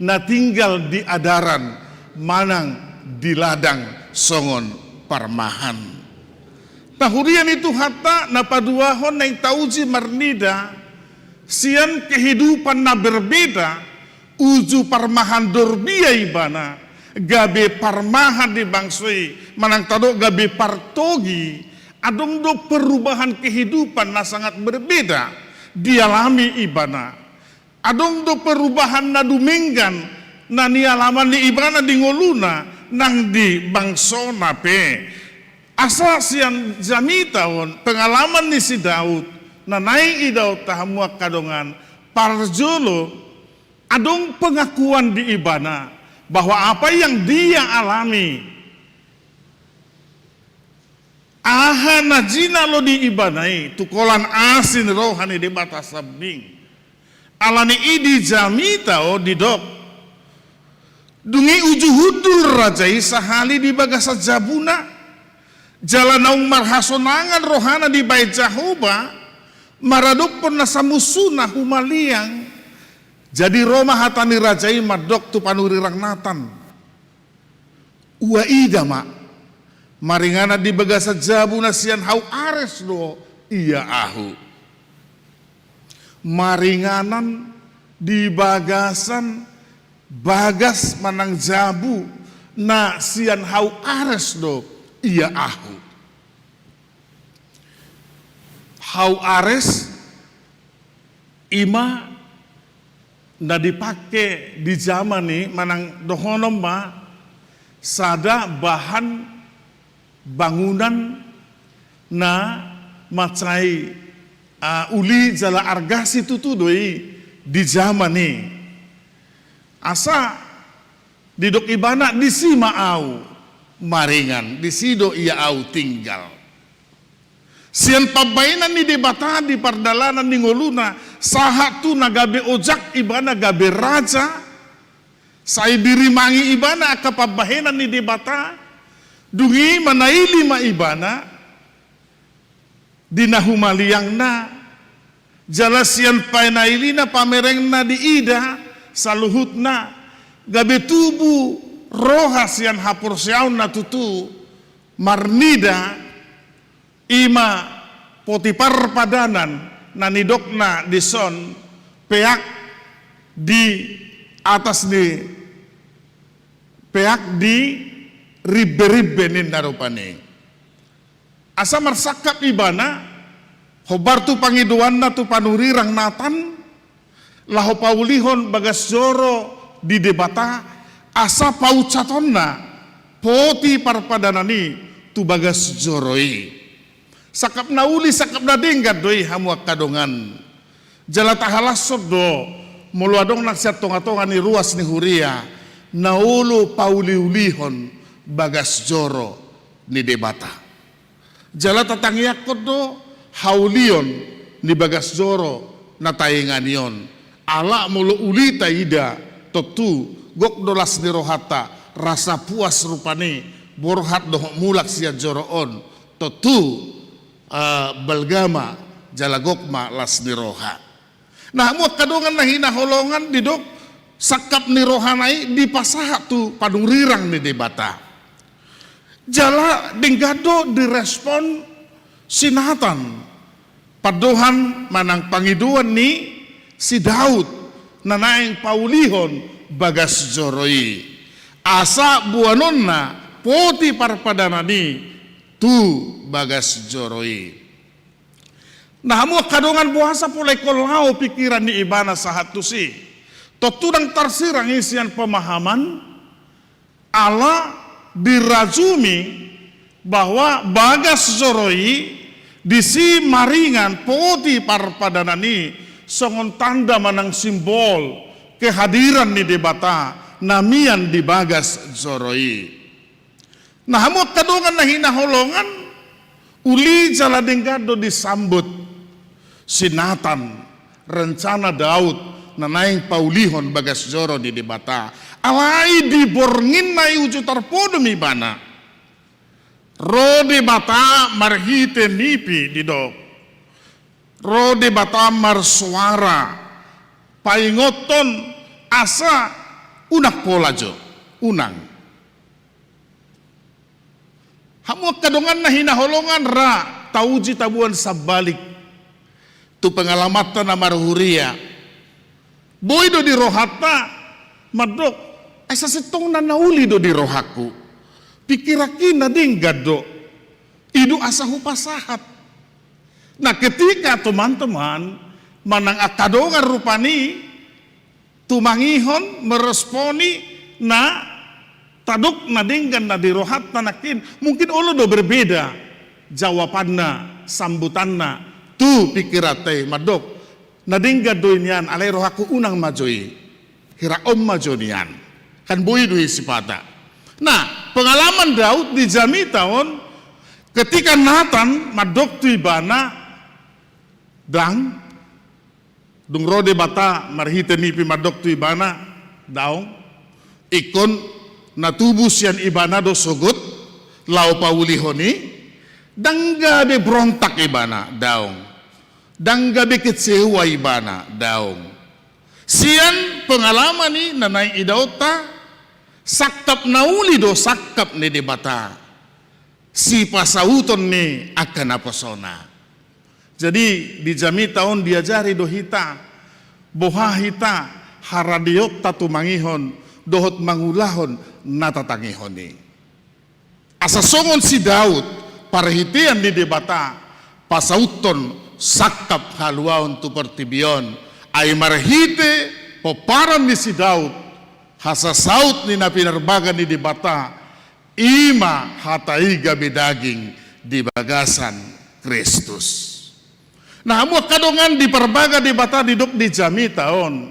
na tinggal di adaran manang di ladang songon parmahan. Na huria ni Tuhanta, na paduahon naeng tauji marnida, sian kehidupan na berbeda, uju parmahan Dorbia ibana, gabe parmahan di bangso i, manang tadok gabe partogi, adong do perubahan kehidupan na sangat berbeda dialami ibana. Adong do perubahan na dumenggan na nialaman ni ibana di ngoluna nang di bangsona pe. Asa sian jamita on, pengalaman ni si Daud, na naeng idaonta hamu angka dongan, parjolo, adong pengakuan di ibana bahwa apa yang dia alami, aha na jinalo di ibana i, tu holan asi ni roha ni Debata sambing. Alani i di jamita on didok, dung i uju hundul raja i sahali di bagasan jabuna, jala naung marhasonangan rohana dibahen Jahowa, maradophon na samusuna humaliang. Jadi ro ma hata ni raja i mandok tu panurirang Natan, "Huida ma, maringanan di bagasan jabu na sian hau Ares do ia ahu." Maringanan di bagasan bagas manang jabu na sian hau Ares do ia ahu. Hau Ares i ma na dipake di jaman i, manang dohonon ma sada bahan bangunan na mansai, ah, uli jala arga situtu do i di jaman i. Asa didok ibana, "Disi ma ahu maringan, disi do ia ahu tinggal." Sian pambahenan ni Debata di pardalanan ni ngoluna, sahat tu na gabe ojak ibana gabe raja, sai dirimangi ibana angka pambahenan ni Debata, dung i manaili ma ibana di na humaliangna, jala sian panailina pamerengna diida saluhutna, gabe tubu roha sian haporseaon na tutu, marnida, i ma poti parpadanan na nidokna dison, peak di atas ni, peak di ribbe-ribbe ninna rupani. Asa marsangkap ibana, hombar tu pangidoanna tu panurirang Natan, laho paulihon bagas joro di Debata, asa pauncatonna poti parpadanan i tu bagas joro i. Sangkap na uli, sangkap na denggan do i hamu angka dongan. Jala tahalashon do, molo adong nang sian tonga-tonga ni ruas ni huria na olo pauli-ulihon bagas joro ni Debata. Jala tatangiangkon do haulion ni bagas joro na taingani on. Ala molo uli taida, tontu gok do las ni rohanta, rasa puas rupani, borhat dohot mulak sian joro on, tontu, eh, balga ma jala gok ma las ni roha. Nah, hamu angka dongan na hinaholongan, didok sangkap ni rohana i dipasahat tu panurirang ni Debata. Jala denggan do direspon si Natan pandohan manang pangidoan ni si Daud na naeng paulihon bagas joro i, asa boanonna poti parpadanan i tu bagas joro i. Nah, hamu angka dongan, boasa pola ingkon laho pikiran ni ibana sahat tusi? Tontu ndang tarsirang i sian pemahaman, ala dirajumi bahwa bagas joro i disi maringan poti parpadanan i songon tanda manang simbol kehadiran ni Debata na mian di bagas joro i. Nah, hamu angka dongan na hinaholongan, uli jala denggan do disambut si Natan rencana Daud na naeng paulihon bagas joro ni Debata. Alai di borngin na i uju tarpodom ibana, ro Debata marhite nipi, didok, Ro Debata marsoara, paingothon asa unang pola jo, unang. Hamu angka dongan na hinaholongan, ra tauji taboan sambalik tu pengalamanta na marhuria. Boi do di rohanta mandok, asa sintongna na uli do di rohangku. Pingkiranki na denggan do. I do asa hupasahat. Nah, ketika teman-teman manang angka dongan rupani tumangihon, meresponi na tadok na denggan na di rohanta nangkin, mungkin olo do berbeda jawabanna, sambutanna tu pingkiranta i, mandok, na denggan do i nian, alai rohangku unang ma jo i. Hira on ma jo nian. Kan boi do i sipata. Nah, pengalaman Daud di jamita on, ketika Natan mandok tu ibana, ndang, dung ro Debata marhite nipi mandok tu ibana, daong, ingkon na tubu sian ibana do sogot, laho paulihon i, ndang gabe berontak ibana, daong. Ndang gabe kecewa ibana, daong. Sian pengalaman i na naeng idaonta, sangkap na uli do sangkap ni Debata. Sipasauton ni angka naposona. Jadi, di jamita on diajari do hita, boha hita haradeonta tumangihon, dohot mangulahon na tatangihon i. Asa songon si Daud, parhitean ni Debata, pasauthon sangkap haluaon tu portibi on, ai marhite pomparan ni si Daud, hasasaut ni na pinarbaga ni Debata, i ma hata i gabe daging di bagasan Kristus. Nah, hamu angka dongan, diparbaga Debata didok di jamita on.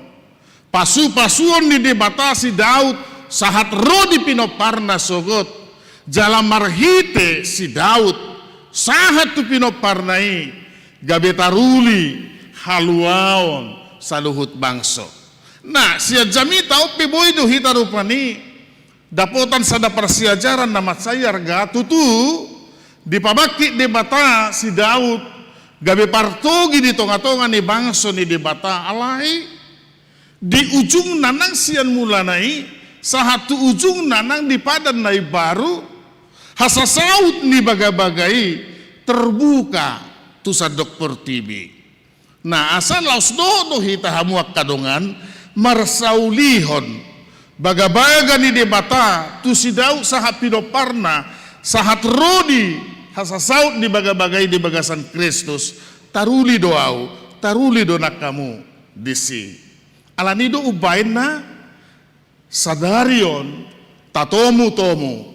Pasupasuon ni Debata si Daud sahat ro di pinomparna sogot. Jala marhite si Daud sahat tu pinomparna i gabe taruli haluaon saluhut bangso. Nah, sian jamita on pe boi do hita rupani dapotan sada parsiajaran na mansai arga. Tutu, dipabangkit Debata si Daud gabe partogi di tongatonga ni bangso ni Debata, alai di ujungna nang sian mulana i sahat tu ujungna nang di padan na imbaru, hasasaut ni bagabaga i terbuka tu sandok portibi. Nah, asa laos dohot do hita, hamu angka dongan, marsaulihon bagabaga ni Debata tu si Daud sahat pinomparna, sahat ro di hasasaut ni bagabaga i di bagasan Kristus, taruli do ahu, taruli do nang hamu disi. Alani do umbahen na sadari on tatomutomu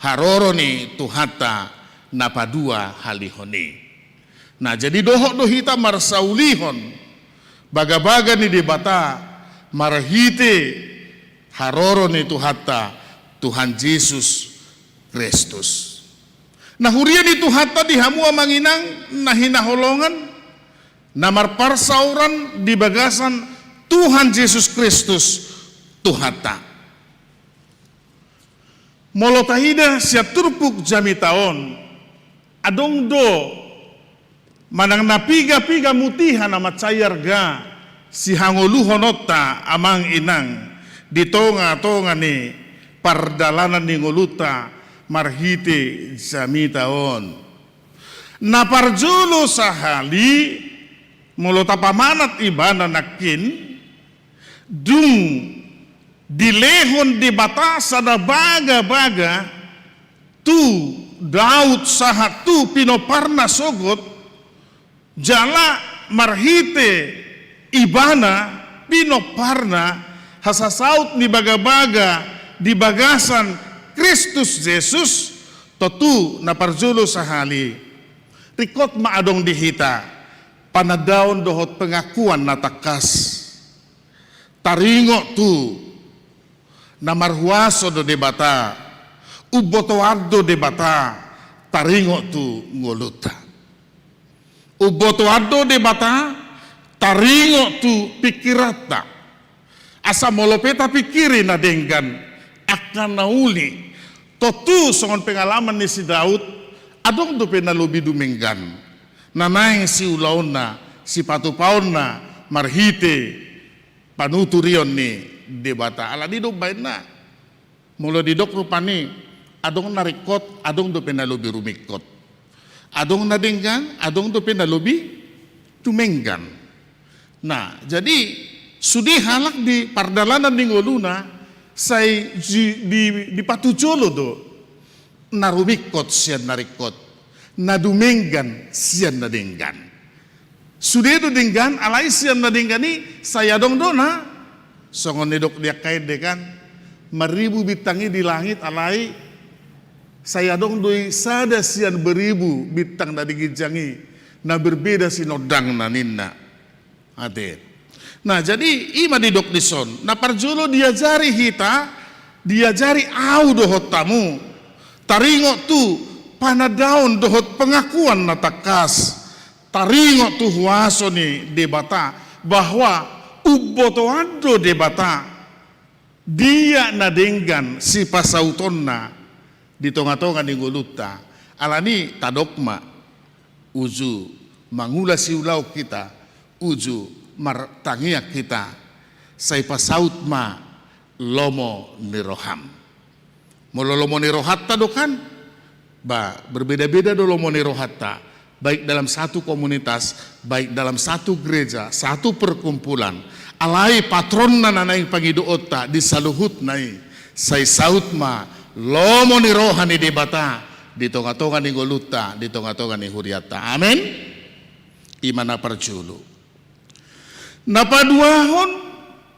haroro ni Tuhanta na paduahalihon i. Nah, jadi dohot do hita marsaulihon bagabaga ni Debata marhite haroro ni Tuhanta, Tuhan Jesus Kristus. Nah, huria ni Tuhanta, di hamu amang inang na hinaholongan, na marparsaoran di bagasan Tuhan Jesus Kristus, Tuhanta. Molo taida sian turpuk jamita on, adong do manang na pigapiga mutiha na mansai arga sihangoluhononta, amang inang, di tongatonga ni pardalanan ni ngolunta marhite jamita on. Na parjolo sahali, molo tapamanat ibana nangkin, dung dilehon Debata sada bagabaga tu Daud sahat tu pinomparna sogot, jala marhite ibana, pinomparna, hasasaut ni bagabaga di bagasan Kristus Jesus, tontu na parjolo sahali, ringkot ma adong di hita panandaon dohot pengakuan na tangkas. Taringot tu na marhuaso do Debata, umbotoan do Debata taringot tu ngolunta. Umbotoan do Debata taringot tu pingkiranta. Asa molo pe tapingkiri na denggan, angka na uli, tontu songon pengalaman ni si Daud, adong dope na lobi dumenggan. Na naeng siulaonna, sipatupaonna marhite panuturion ni Debata. Alani do umbahen na, molo didok rupani, adong na ringkot, adong dope na lobi rumingkot. Adong na denggan, adong dope na lobi dumenggan. Nah, jadi sude halak di pardalanan ni ngoluna, sai di, di, dipatujolo do na rumingkot sian na ringkot, na dumenggan sian na denggan. Sude do denggan, alai sian na denggan i sai adong do na, songon nidok ni angka ende kan, marribu bintang i di langit, alai sai adong do i sada sian beribu bintang na di ginjang i, na berbeda sinondangna ninna. Ate. Nah, jadi i ma didok dison. Na parjolo diajari hita, diajari au dohot hamu, taringot tu panandaon dohot pengakuan na tangkas, taringot tu huaso ni Debata, bahwa umbotoan do Debata. Dia na denggan sipasautonna di tongatonga ni ngolunta. Alani tadok ma, uju mangula siulaon hita, uju martangiang hita, sai pasaut ma lomo ni roham. Molo lomo ni rohanta do kan, ba, berbeda-beda do lomo ni rohanta, baik dalam satu komunitas, baik dalam satu gereja, satu perkumpulan. Alai patronna na naeng pangidoonta di saluhutna i, sai saut ma lomo ni roha ni Debata di tongatonga ni ngolunta, di tongatonga ni hurianta. Amen. I ma na parjolo. Na paduahon,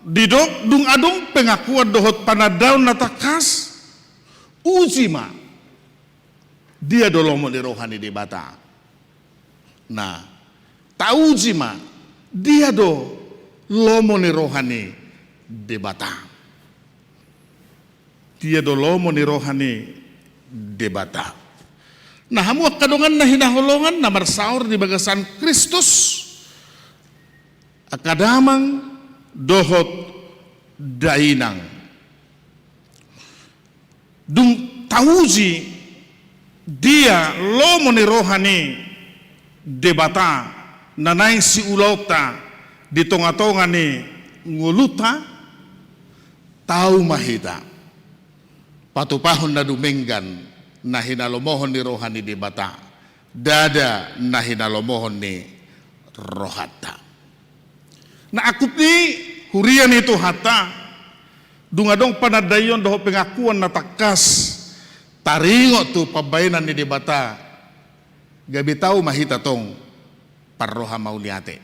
didok dung adong pengakuan dohot panandaon na tangkas, uji ma dia do lomo ni roha ni Debata. Nah, tauji ma dia do lomo ni roha ni Debata. Dia do lomo ni roha ni Debata. Nah, hamu angka dongan na hinaholongan na marsaor di bagasan Kristus, angka damang dohot dainang. Dung tauji dia lomo ni roha ni Debata na naeng siulaonta di tongatonga ni ngolunta, tau ma hita patupahon na dumenggan na hinalomohon ni roha ni Debata, ndada na hinalomohon ni rohanta. Na angkup ni huria ni Tuhanta, dung adong panandaion dohot pengakuan na tangkas taringot tu pambahenan ni Debata, gabe tau ma hita tong parroha mauliate.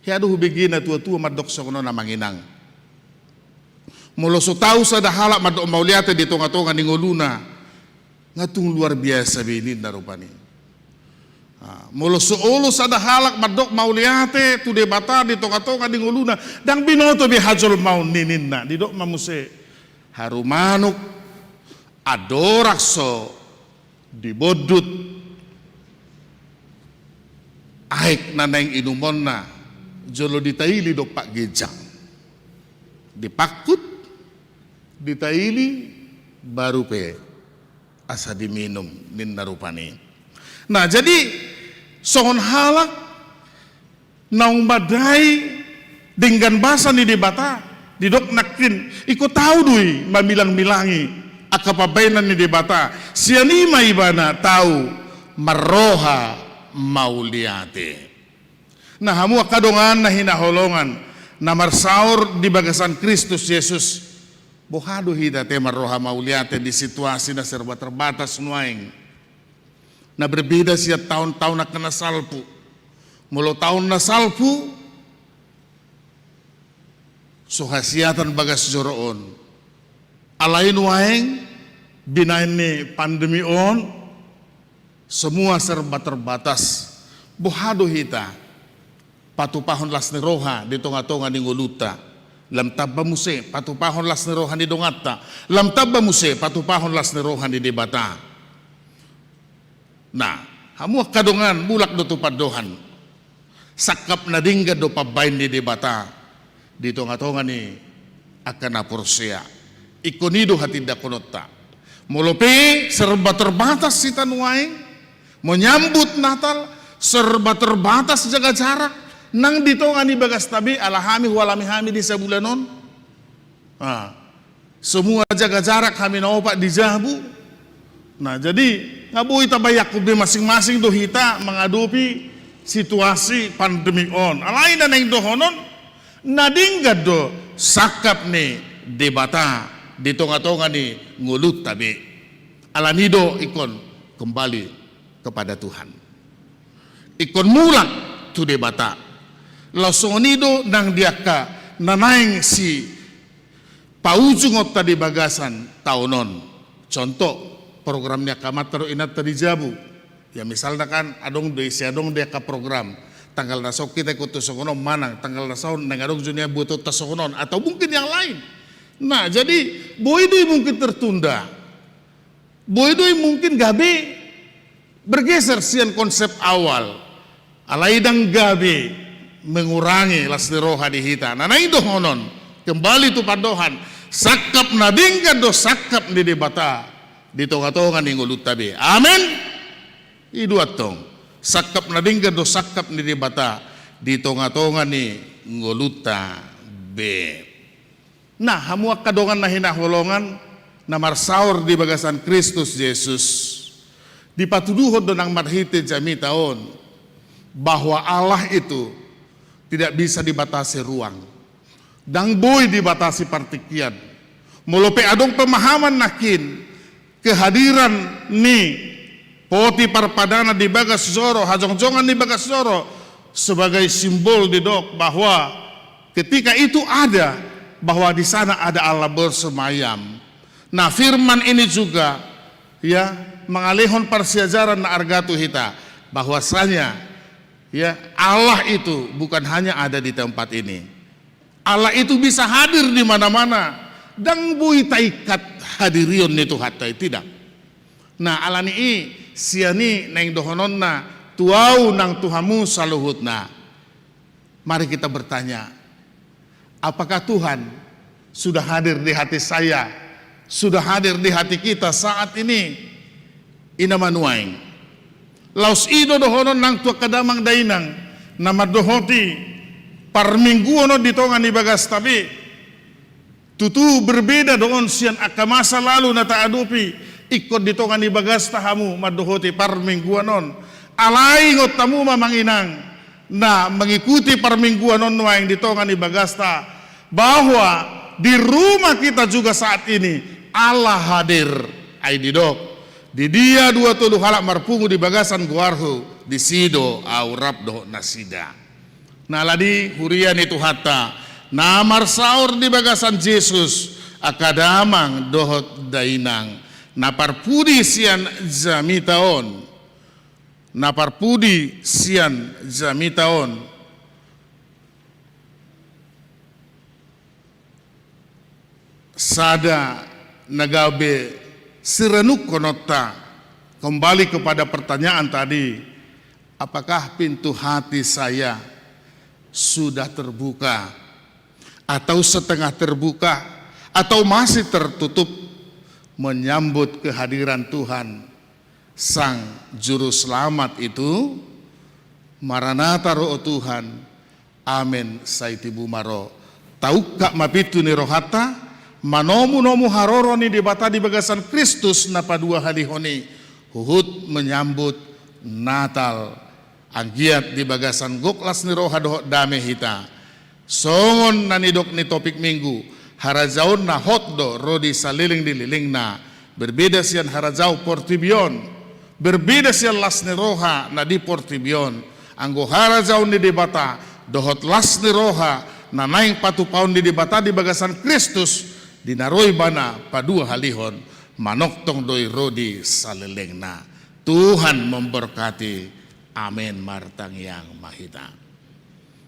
Hea do hubege natuatua mandok songon on, amang inang. Molo so tau sada halak mandok mauliate di tongatonga ni ngoluna, nga tung luar biasa be ninna rupani. Ah, molo so olo sada halak mandok mauliate tu Debata di tongatonga ni ngoluna, ndang binoto be hajolmaon ni ninna, didok ma muse, haru manuk, andorang so dibondut aek na naeng inumonna, jolo ditaili dompak ginjang, dipangkut, ditaili, baru pe asa diminum ninna rupani. Nah, jadi songon halak naung mandai denggan basa ni Debata, didok nangkin, ingkon tau do i mamilangmilangi angka pambahenan ni Debata, sian i ma ibana tau marroha mauliate. Nah, hamu angka dongan na hinaholongan na marsaor di bagasan Kristus Jesus, boha do hita ate marroha mauliate di situasi na serba terbatas nuaeng? Na berbeda sian taon-taon angka na salpu. Molo taon na salpu, so hasiatan bagas joro on. Alai nuaeng, binaen ni pandemi on, semua serba terbatas. Boha do hita patupahon las ni roha di tongatonga ni ngolunta? Lam tamba muse patupahon las ni roha ni donganta. Lam tamba muse patupahon las ni roha ni Debata. Nah, hamu angka dongan, mulak do tu pandohan. Sangkap na denggan do pambahen ni Debata di tongatonga ni angka na porsea. Ingkon i do hatindanghononta. Molo pe serba terbatas hita nuaeng menyambut Natal, serba terbatas jaga jarak nang di tonga ni bagasta be, ala hami hualami hami di sabulan on. Ah, semua jaga jarak hami na opat di jabu. Nah, jadi nga boi tabayangkon be, masing-masing do hita mangadopi situasi pandemi on. Alai na naeng dohonon, na denggan do sangkap ni Debata di tonga-tonga ni ngolunta be. Alani do ingkon kembali kepada Tuhan. Ingkon mulak tu Debata. Laos songon i do nang di angka na naeng sipaujungonta di bagasan taon on. Contoh, program ni angka amanta dohot inanta di jabu. Ya, misalna kan adong do isi, adong do angka program. Tanggal na so on hita ingkon tu songon on manang, tanggal na so on naeng adong jo nian buatonta songon on, atau mungkin yang lain. Nah, jadi boi do i mungkin tertunda. Boi do i mungkin gabe bergeser sian konsep awal. Alai ndang gabe mengurangi las ni roha di hita. Na naeng dohonon, kembali tu pandohan, sangkap na denggan do sangkap ni Debata di tonga-tonga ni ngolunta be. Amen. I do antong, sangkap na denggan do sangkap ni Debata di tonga-tonga ni ngolunta be. Nah, hamu angka dongan na hinaholongan na marsaor di bagasan Kristus Jesus, dipatuduhon do nang marhite jamita on bahwa Allah itu tidak bisa dibatasi ruang, ndang boi dibatasi partingkian. Molo pe adong pemahaman nangkin kehadiran ni poti parpadana di bagas joro, hajongjongan di bagas joro, sebagai simbol didok bahwa ketika itu ada, bahwa di sana ada Allah bersemayam. Nah, firman ini juga, ya, mangalehon parsiajaran na arga tu hita, bahwasanya, ya, Allah itu bukan hanya ada di tempat ini. Allah itu bisa hadir di mana-mana. Ndang boi taingkat hadirion ni Tuhanta i, tidak. Nah, alani i, sian i naeng dohononna tu ahu nang tu hamu saluhutna. Mari kita bertanya, apakah Tuhan sudah hadir di hati saya, sudah hadir di hati kita saat ini? I ma nuaeng. Laos i do dohonon nang tu angka damang dainang na mandohoti parmingguon on di tonga ni bagasta be. Tutu berbeda do on sian angka masa lalu na taadopi, ingkon di tonga ni bagasta hamu mandohoti parmingguon on. Alai ingot hamu ma amang inang na mengikuti parmingguon on nuaeng di tonga ni bagasta, bahwa di rumah kita juga saat ini Allah hadir. Ai didok, di dia dua tolu halak marpungu di bagasan goarhu, disi do ahu rap dohot nasida. Nah, alani i, huria ni Tuhanta na marsaor di bagasan Jesus, angka damang dohot dainang na parpudi sian jamita on, na parpudi sian jamita on, sada na gabe sirenungkononta, kembali kepada pertanyaan tadi, apakah pintu hati saya sudah terbuka atau setengah terbuka atau masih tertutup menyambut kehadiran Tuhan, Sang Juru Selamat itu? Maranatha, ro o Tuhan. Amen, sai tibu ma ro. Taungkap ma pintu ni rohanta manomunomu haroro ni Debata di bagasan Kristus na paduahalihon i, huhut menyambut Natal. Anggiat di bagasan gok las ni roha dohot dame hita. Songon na nidok ni topik Minggu, harajaon na hot do ro di saleleng ni lelengna. Berbeda sian harajaon portibi on, berbeda sian las ni roha na di portibi on. Anggo harajaon ni Debata dohot las ni roha na naeng patupaon ni Debata di bagasan Kristus, di na ro Ibana paduahalihon, manongtong do i ro di salelengna. Tuhan memberkati. Amen. Martangiang ma hita.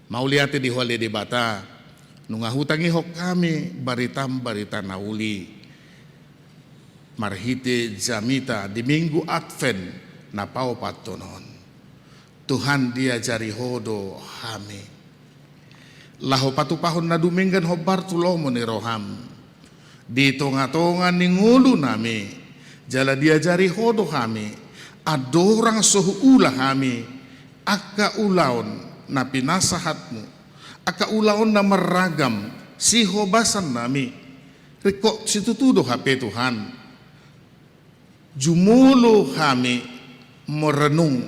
Mauliate di Ho ale Debata, nunga hutangihon hami baritam barita na uli marhite jamita di Minggu Advent na paopathon on. Tuhan, diajari Ho do hami laho patupahon na dumenggan hombar tu lomo ni roham di tongatonga ni ngolunami, jala diajari Ho do hami, andorang so huula hami angka ulaon na pinasahatmu, angka ulaon na marragam sihobasannami, ringkot situtu do hape Tuhan. Jumolo hami merenung,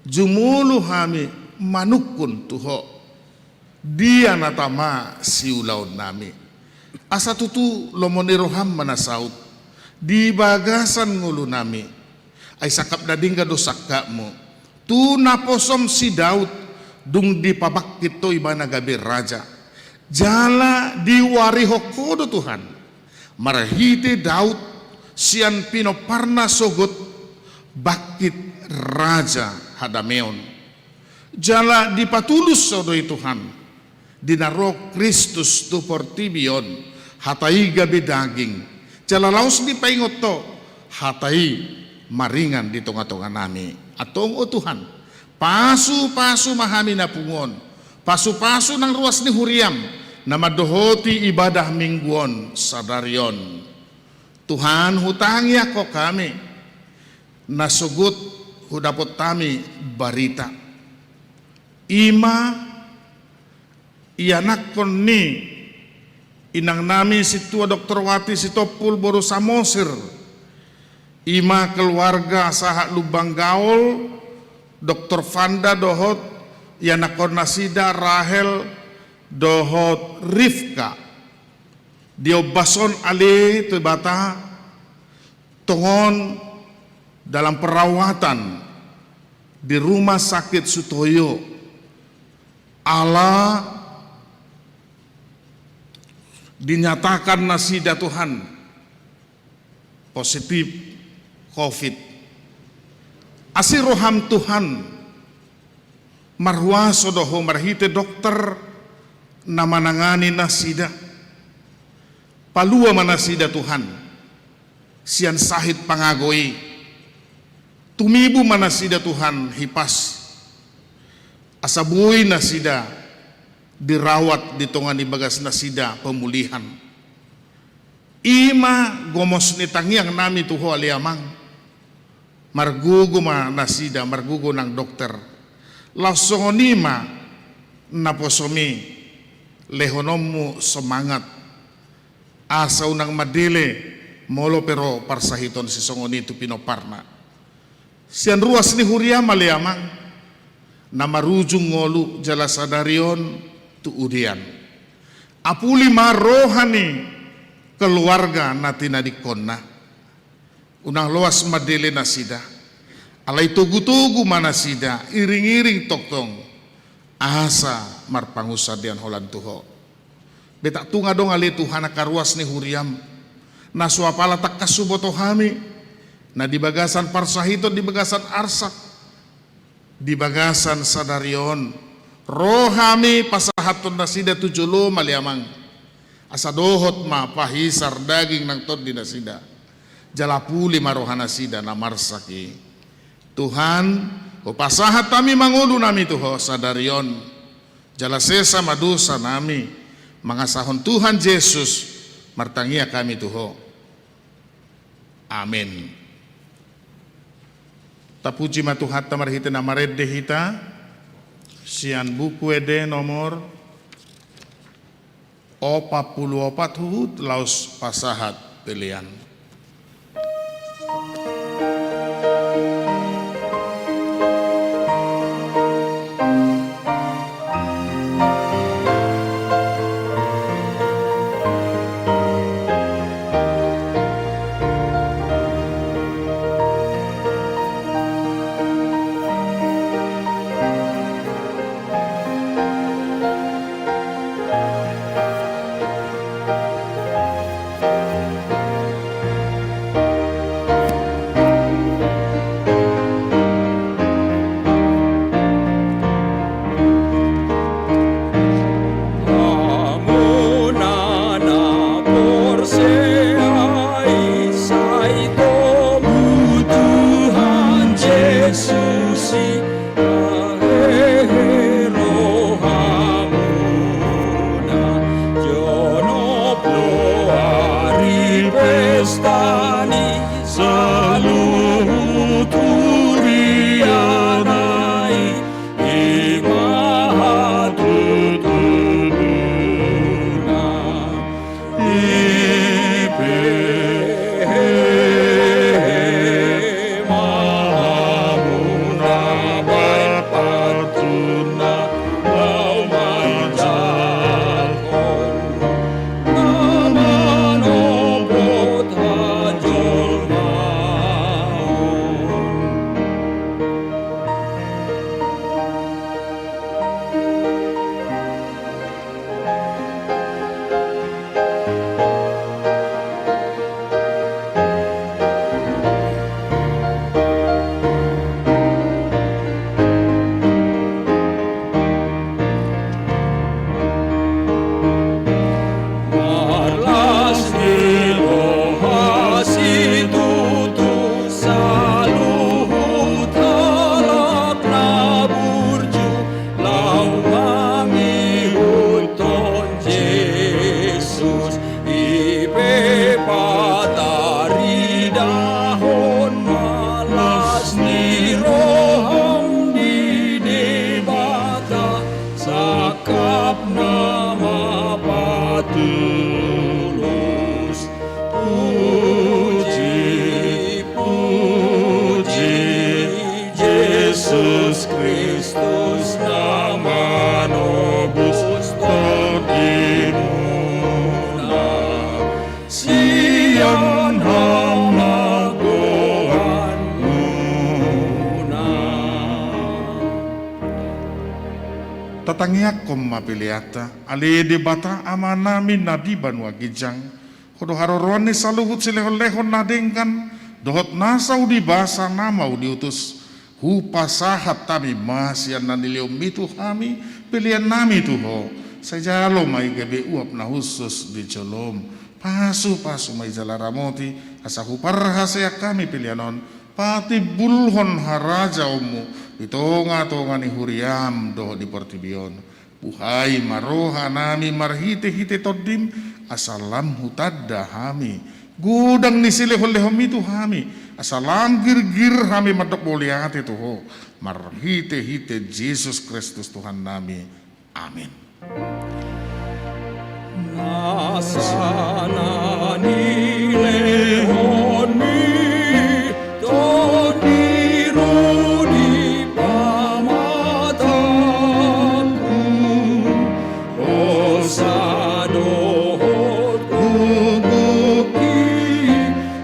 jumolo hami manungkun tu Ho. Dia na tama siulaonnami. Asa tutu lomo ni roham ma na saut di bagasan ngolunami. Ai sangkap na denggan do sangkapmu. Tu naposom si Daud, dung dipabangkit Ho ibana gabe raja. Jala diuarihon Ho do Tuhan marhite Daud sian pinomparna sogot bangkit raja hadameon. Jala dipatulus Ho do i Tuhan, di na ro Kristus tu portibi on, hata i gabe daging. Jala laos dipaingot Ho, hata i maringan di tongatonganami. Antong o Tuhan, pasupasu ma hami na pungu on, pasupasu nang ruas ni huriam na mandohoti ibadah Minggu on sadari on. Tuhan, hutangianghon hami, na sogot hudapot hami barita. I ma ianakhon ni inangnami Sintua Doktor Wati Sitompul boru Samosir, i ma keluarga sahat Lumban Gaol, Doktor Fanda dohot ianakhon nasida Rahel dohot Rifka. Di ombas on ale tu Debata, tongon dalam perawatan di Rumah Sakit Sutoyo, ala dinyatakan nasida Tuhan positif covid. Asi roham Tuhan, marhuaso do Ho marhite dokter na manangani nasida. Palua ma nasida Tuhan sian sahit pangago i. Tumibu ma nasida Tuhan hipas, asa boi nasida dirawat di tonga ni bagas nasida pemulihan. I ma gomos ni tangiangnami tu Ho ale Amang. Margogo ma nasida, margogo nang dokter. Laos songon i ma naposom i, lehononmu semangat, asa unang mandele molo pe ro parsahiton sisongon i tu pinomparna. Sian ruas ni huriam ale Amang, na marujung ngolu jala sadari on tu udean. Apuli ma roha ni keluarga na tinadingkonna. Unang loas mandele nasida. Alai togutogu ma nasida, iringiring tongtong asa marpangunsandean holan tu Ho. Betak tung adong ale Tuhan angka ruas ni huriam na so apala tangkas huboto hami, na di bagasan parsahiton, di bagasan arsak, di bagasan sadari on, ro hami pasahathon nasida tu jolom ale Amang. Asa dohot ma pahisar daging nang tondi nasida. Jala puli ma roha nasida na marsak i. Tuhan, hupasahat hami ma ngolunami tu Ho sadari on. Jala sesa ma dosanami. Mangasahon Tuhan Jesus, martangiang hami tu Ho. Amen. Tapuji ma Tuhanta marhite na marende hita sian Buku Ende nomor opat pulu opat, huhut laos pasahat pelean. Tangiangkon ma peleanta, ale Debata Amanami na di banua ginjang, Ho do haroroan ni saluhut silehonlehon na denggan dohot na saur ni basa na mau diutus. Hupasahat hami ma sian na nilehonMi tu hami peleannami tu Ho. Sai jalo ma i gabe uap na hushus di jolom. Pasupasu ma i jala ramoti asa huparhaseang hami pelean on patimbulhon harajaonMu di tongatonga ni huriaM dohot di portibi on. Buhai ma rohanami marhitehite TondiM asa lam hutanda hami godang ni silehonlehonMi tu hami, asa lam girgir hami mandok mauliate tu Ho, marhitehite Jesus Kristus Tuhannami. Amen. Nasa na nilehonMi Tondi, ro di pamatangku, hosa dohot gugurhi,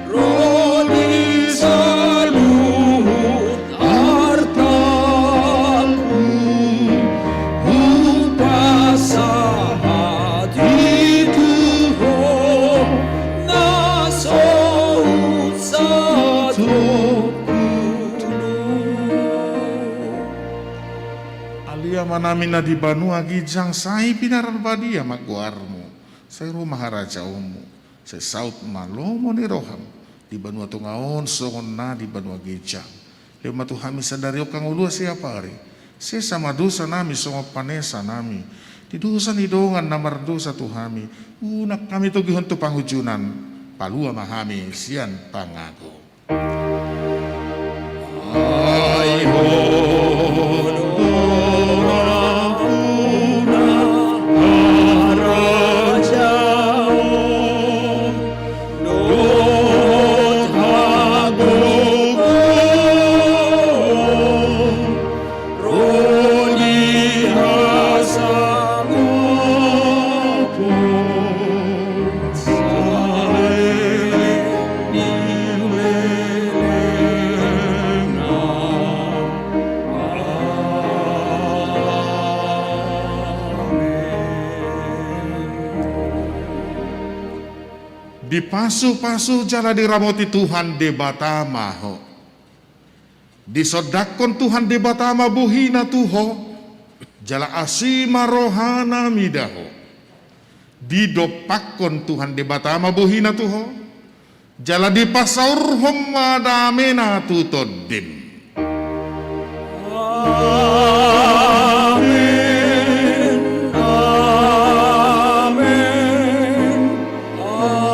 ro di saluhut artangku, hupasahat i tu Ho na sohot satongkin. Ale Amanami na di banua ginjang, sai pinarbadia ma goarMu, sai ro ma harajaonMu, sai saut ma lomo ni rohaM di banua tonga on songon na di banua ginjang. Lehon ma tu hami sadari on hangoluan siapari. Sesa ma dosanami songon panesanami di dosa ni dongan na mardosa tu hami. Unang hami togihon tu pangunjunan. Palua ma hami sian pangago. Ai Ho do ampuna harajaon dohot hagogoon, ro di hasangapon saleleng ni lelengna. Amen. Dipasupasu jala diramoti Tuhan Debata ma ho. Disondangkon Tuhan Debata ma bohiNa tu ho, jala asi ma rohaNa mida ho. Didompakkon Tuhan Debata ma bohiNa tu ho, jala dipasaorhon ma dameNa tu tondim. Amen. Amen. Amen.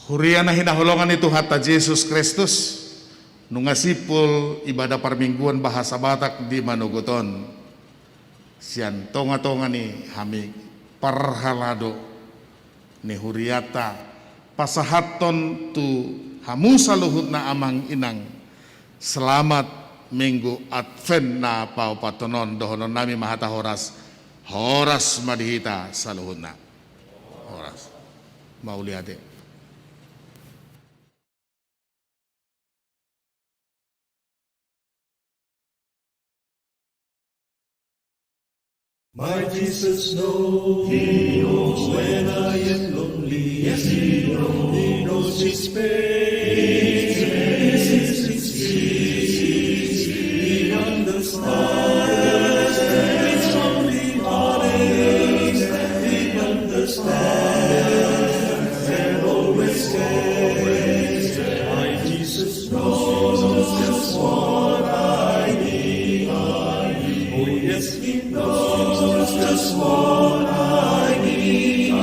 Huria na hinaholongan ni Tuhanta Jesus Kristus, nunga simpul ibadah parmingguan bahasa Batak di manogot on. Sian tongatonga ni hami parhalado ni hurianta, pasahathon tu hamu saluhutna amang inang, selamat Minggu Advent na paopathon on. Dohononnami ma hata horas. Horas ma di hita saluhutna. Horas. Mauliate. My Jesus knows. He knows when I am lonely. Yes, He knows. He knows His pain. He sees His tears. He understands. He understands. He always cares. My Jesus knows just what I need. Oh, yes, He knows just what I need.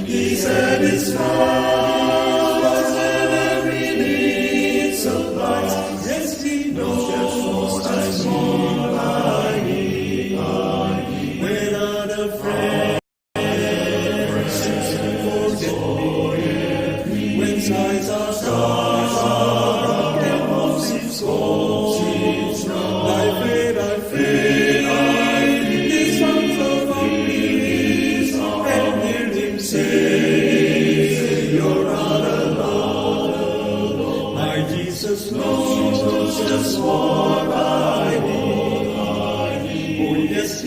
He said His love every need supplies. Yes, He knows just what I need. Without a friend,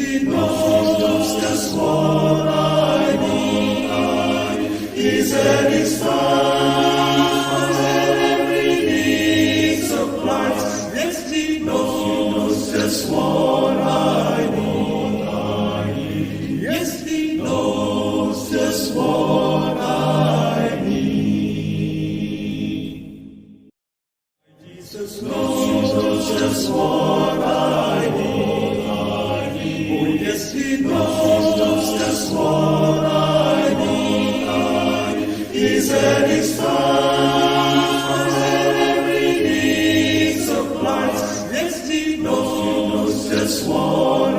He knows just what I need. He said he's found every need supplied. Yes, he knows just what I need. Yes, he knows just what I need. Jesus knows just what I need. Oh, yes, he knows just what I need. He said he's found every need supplied. Yes, he knows just what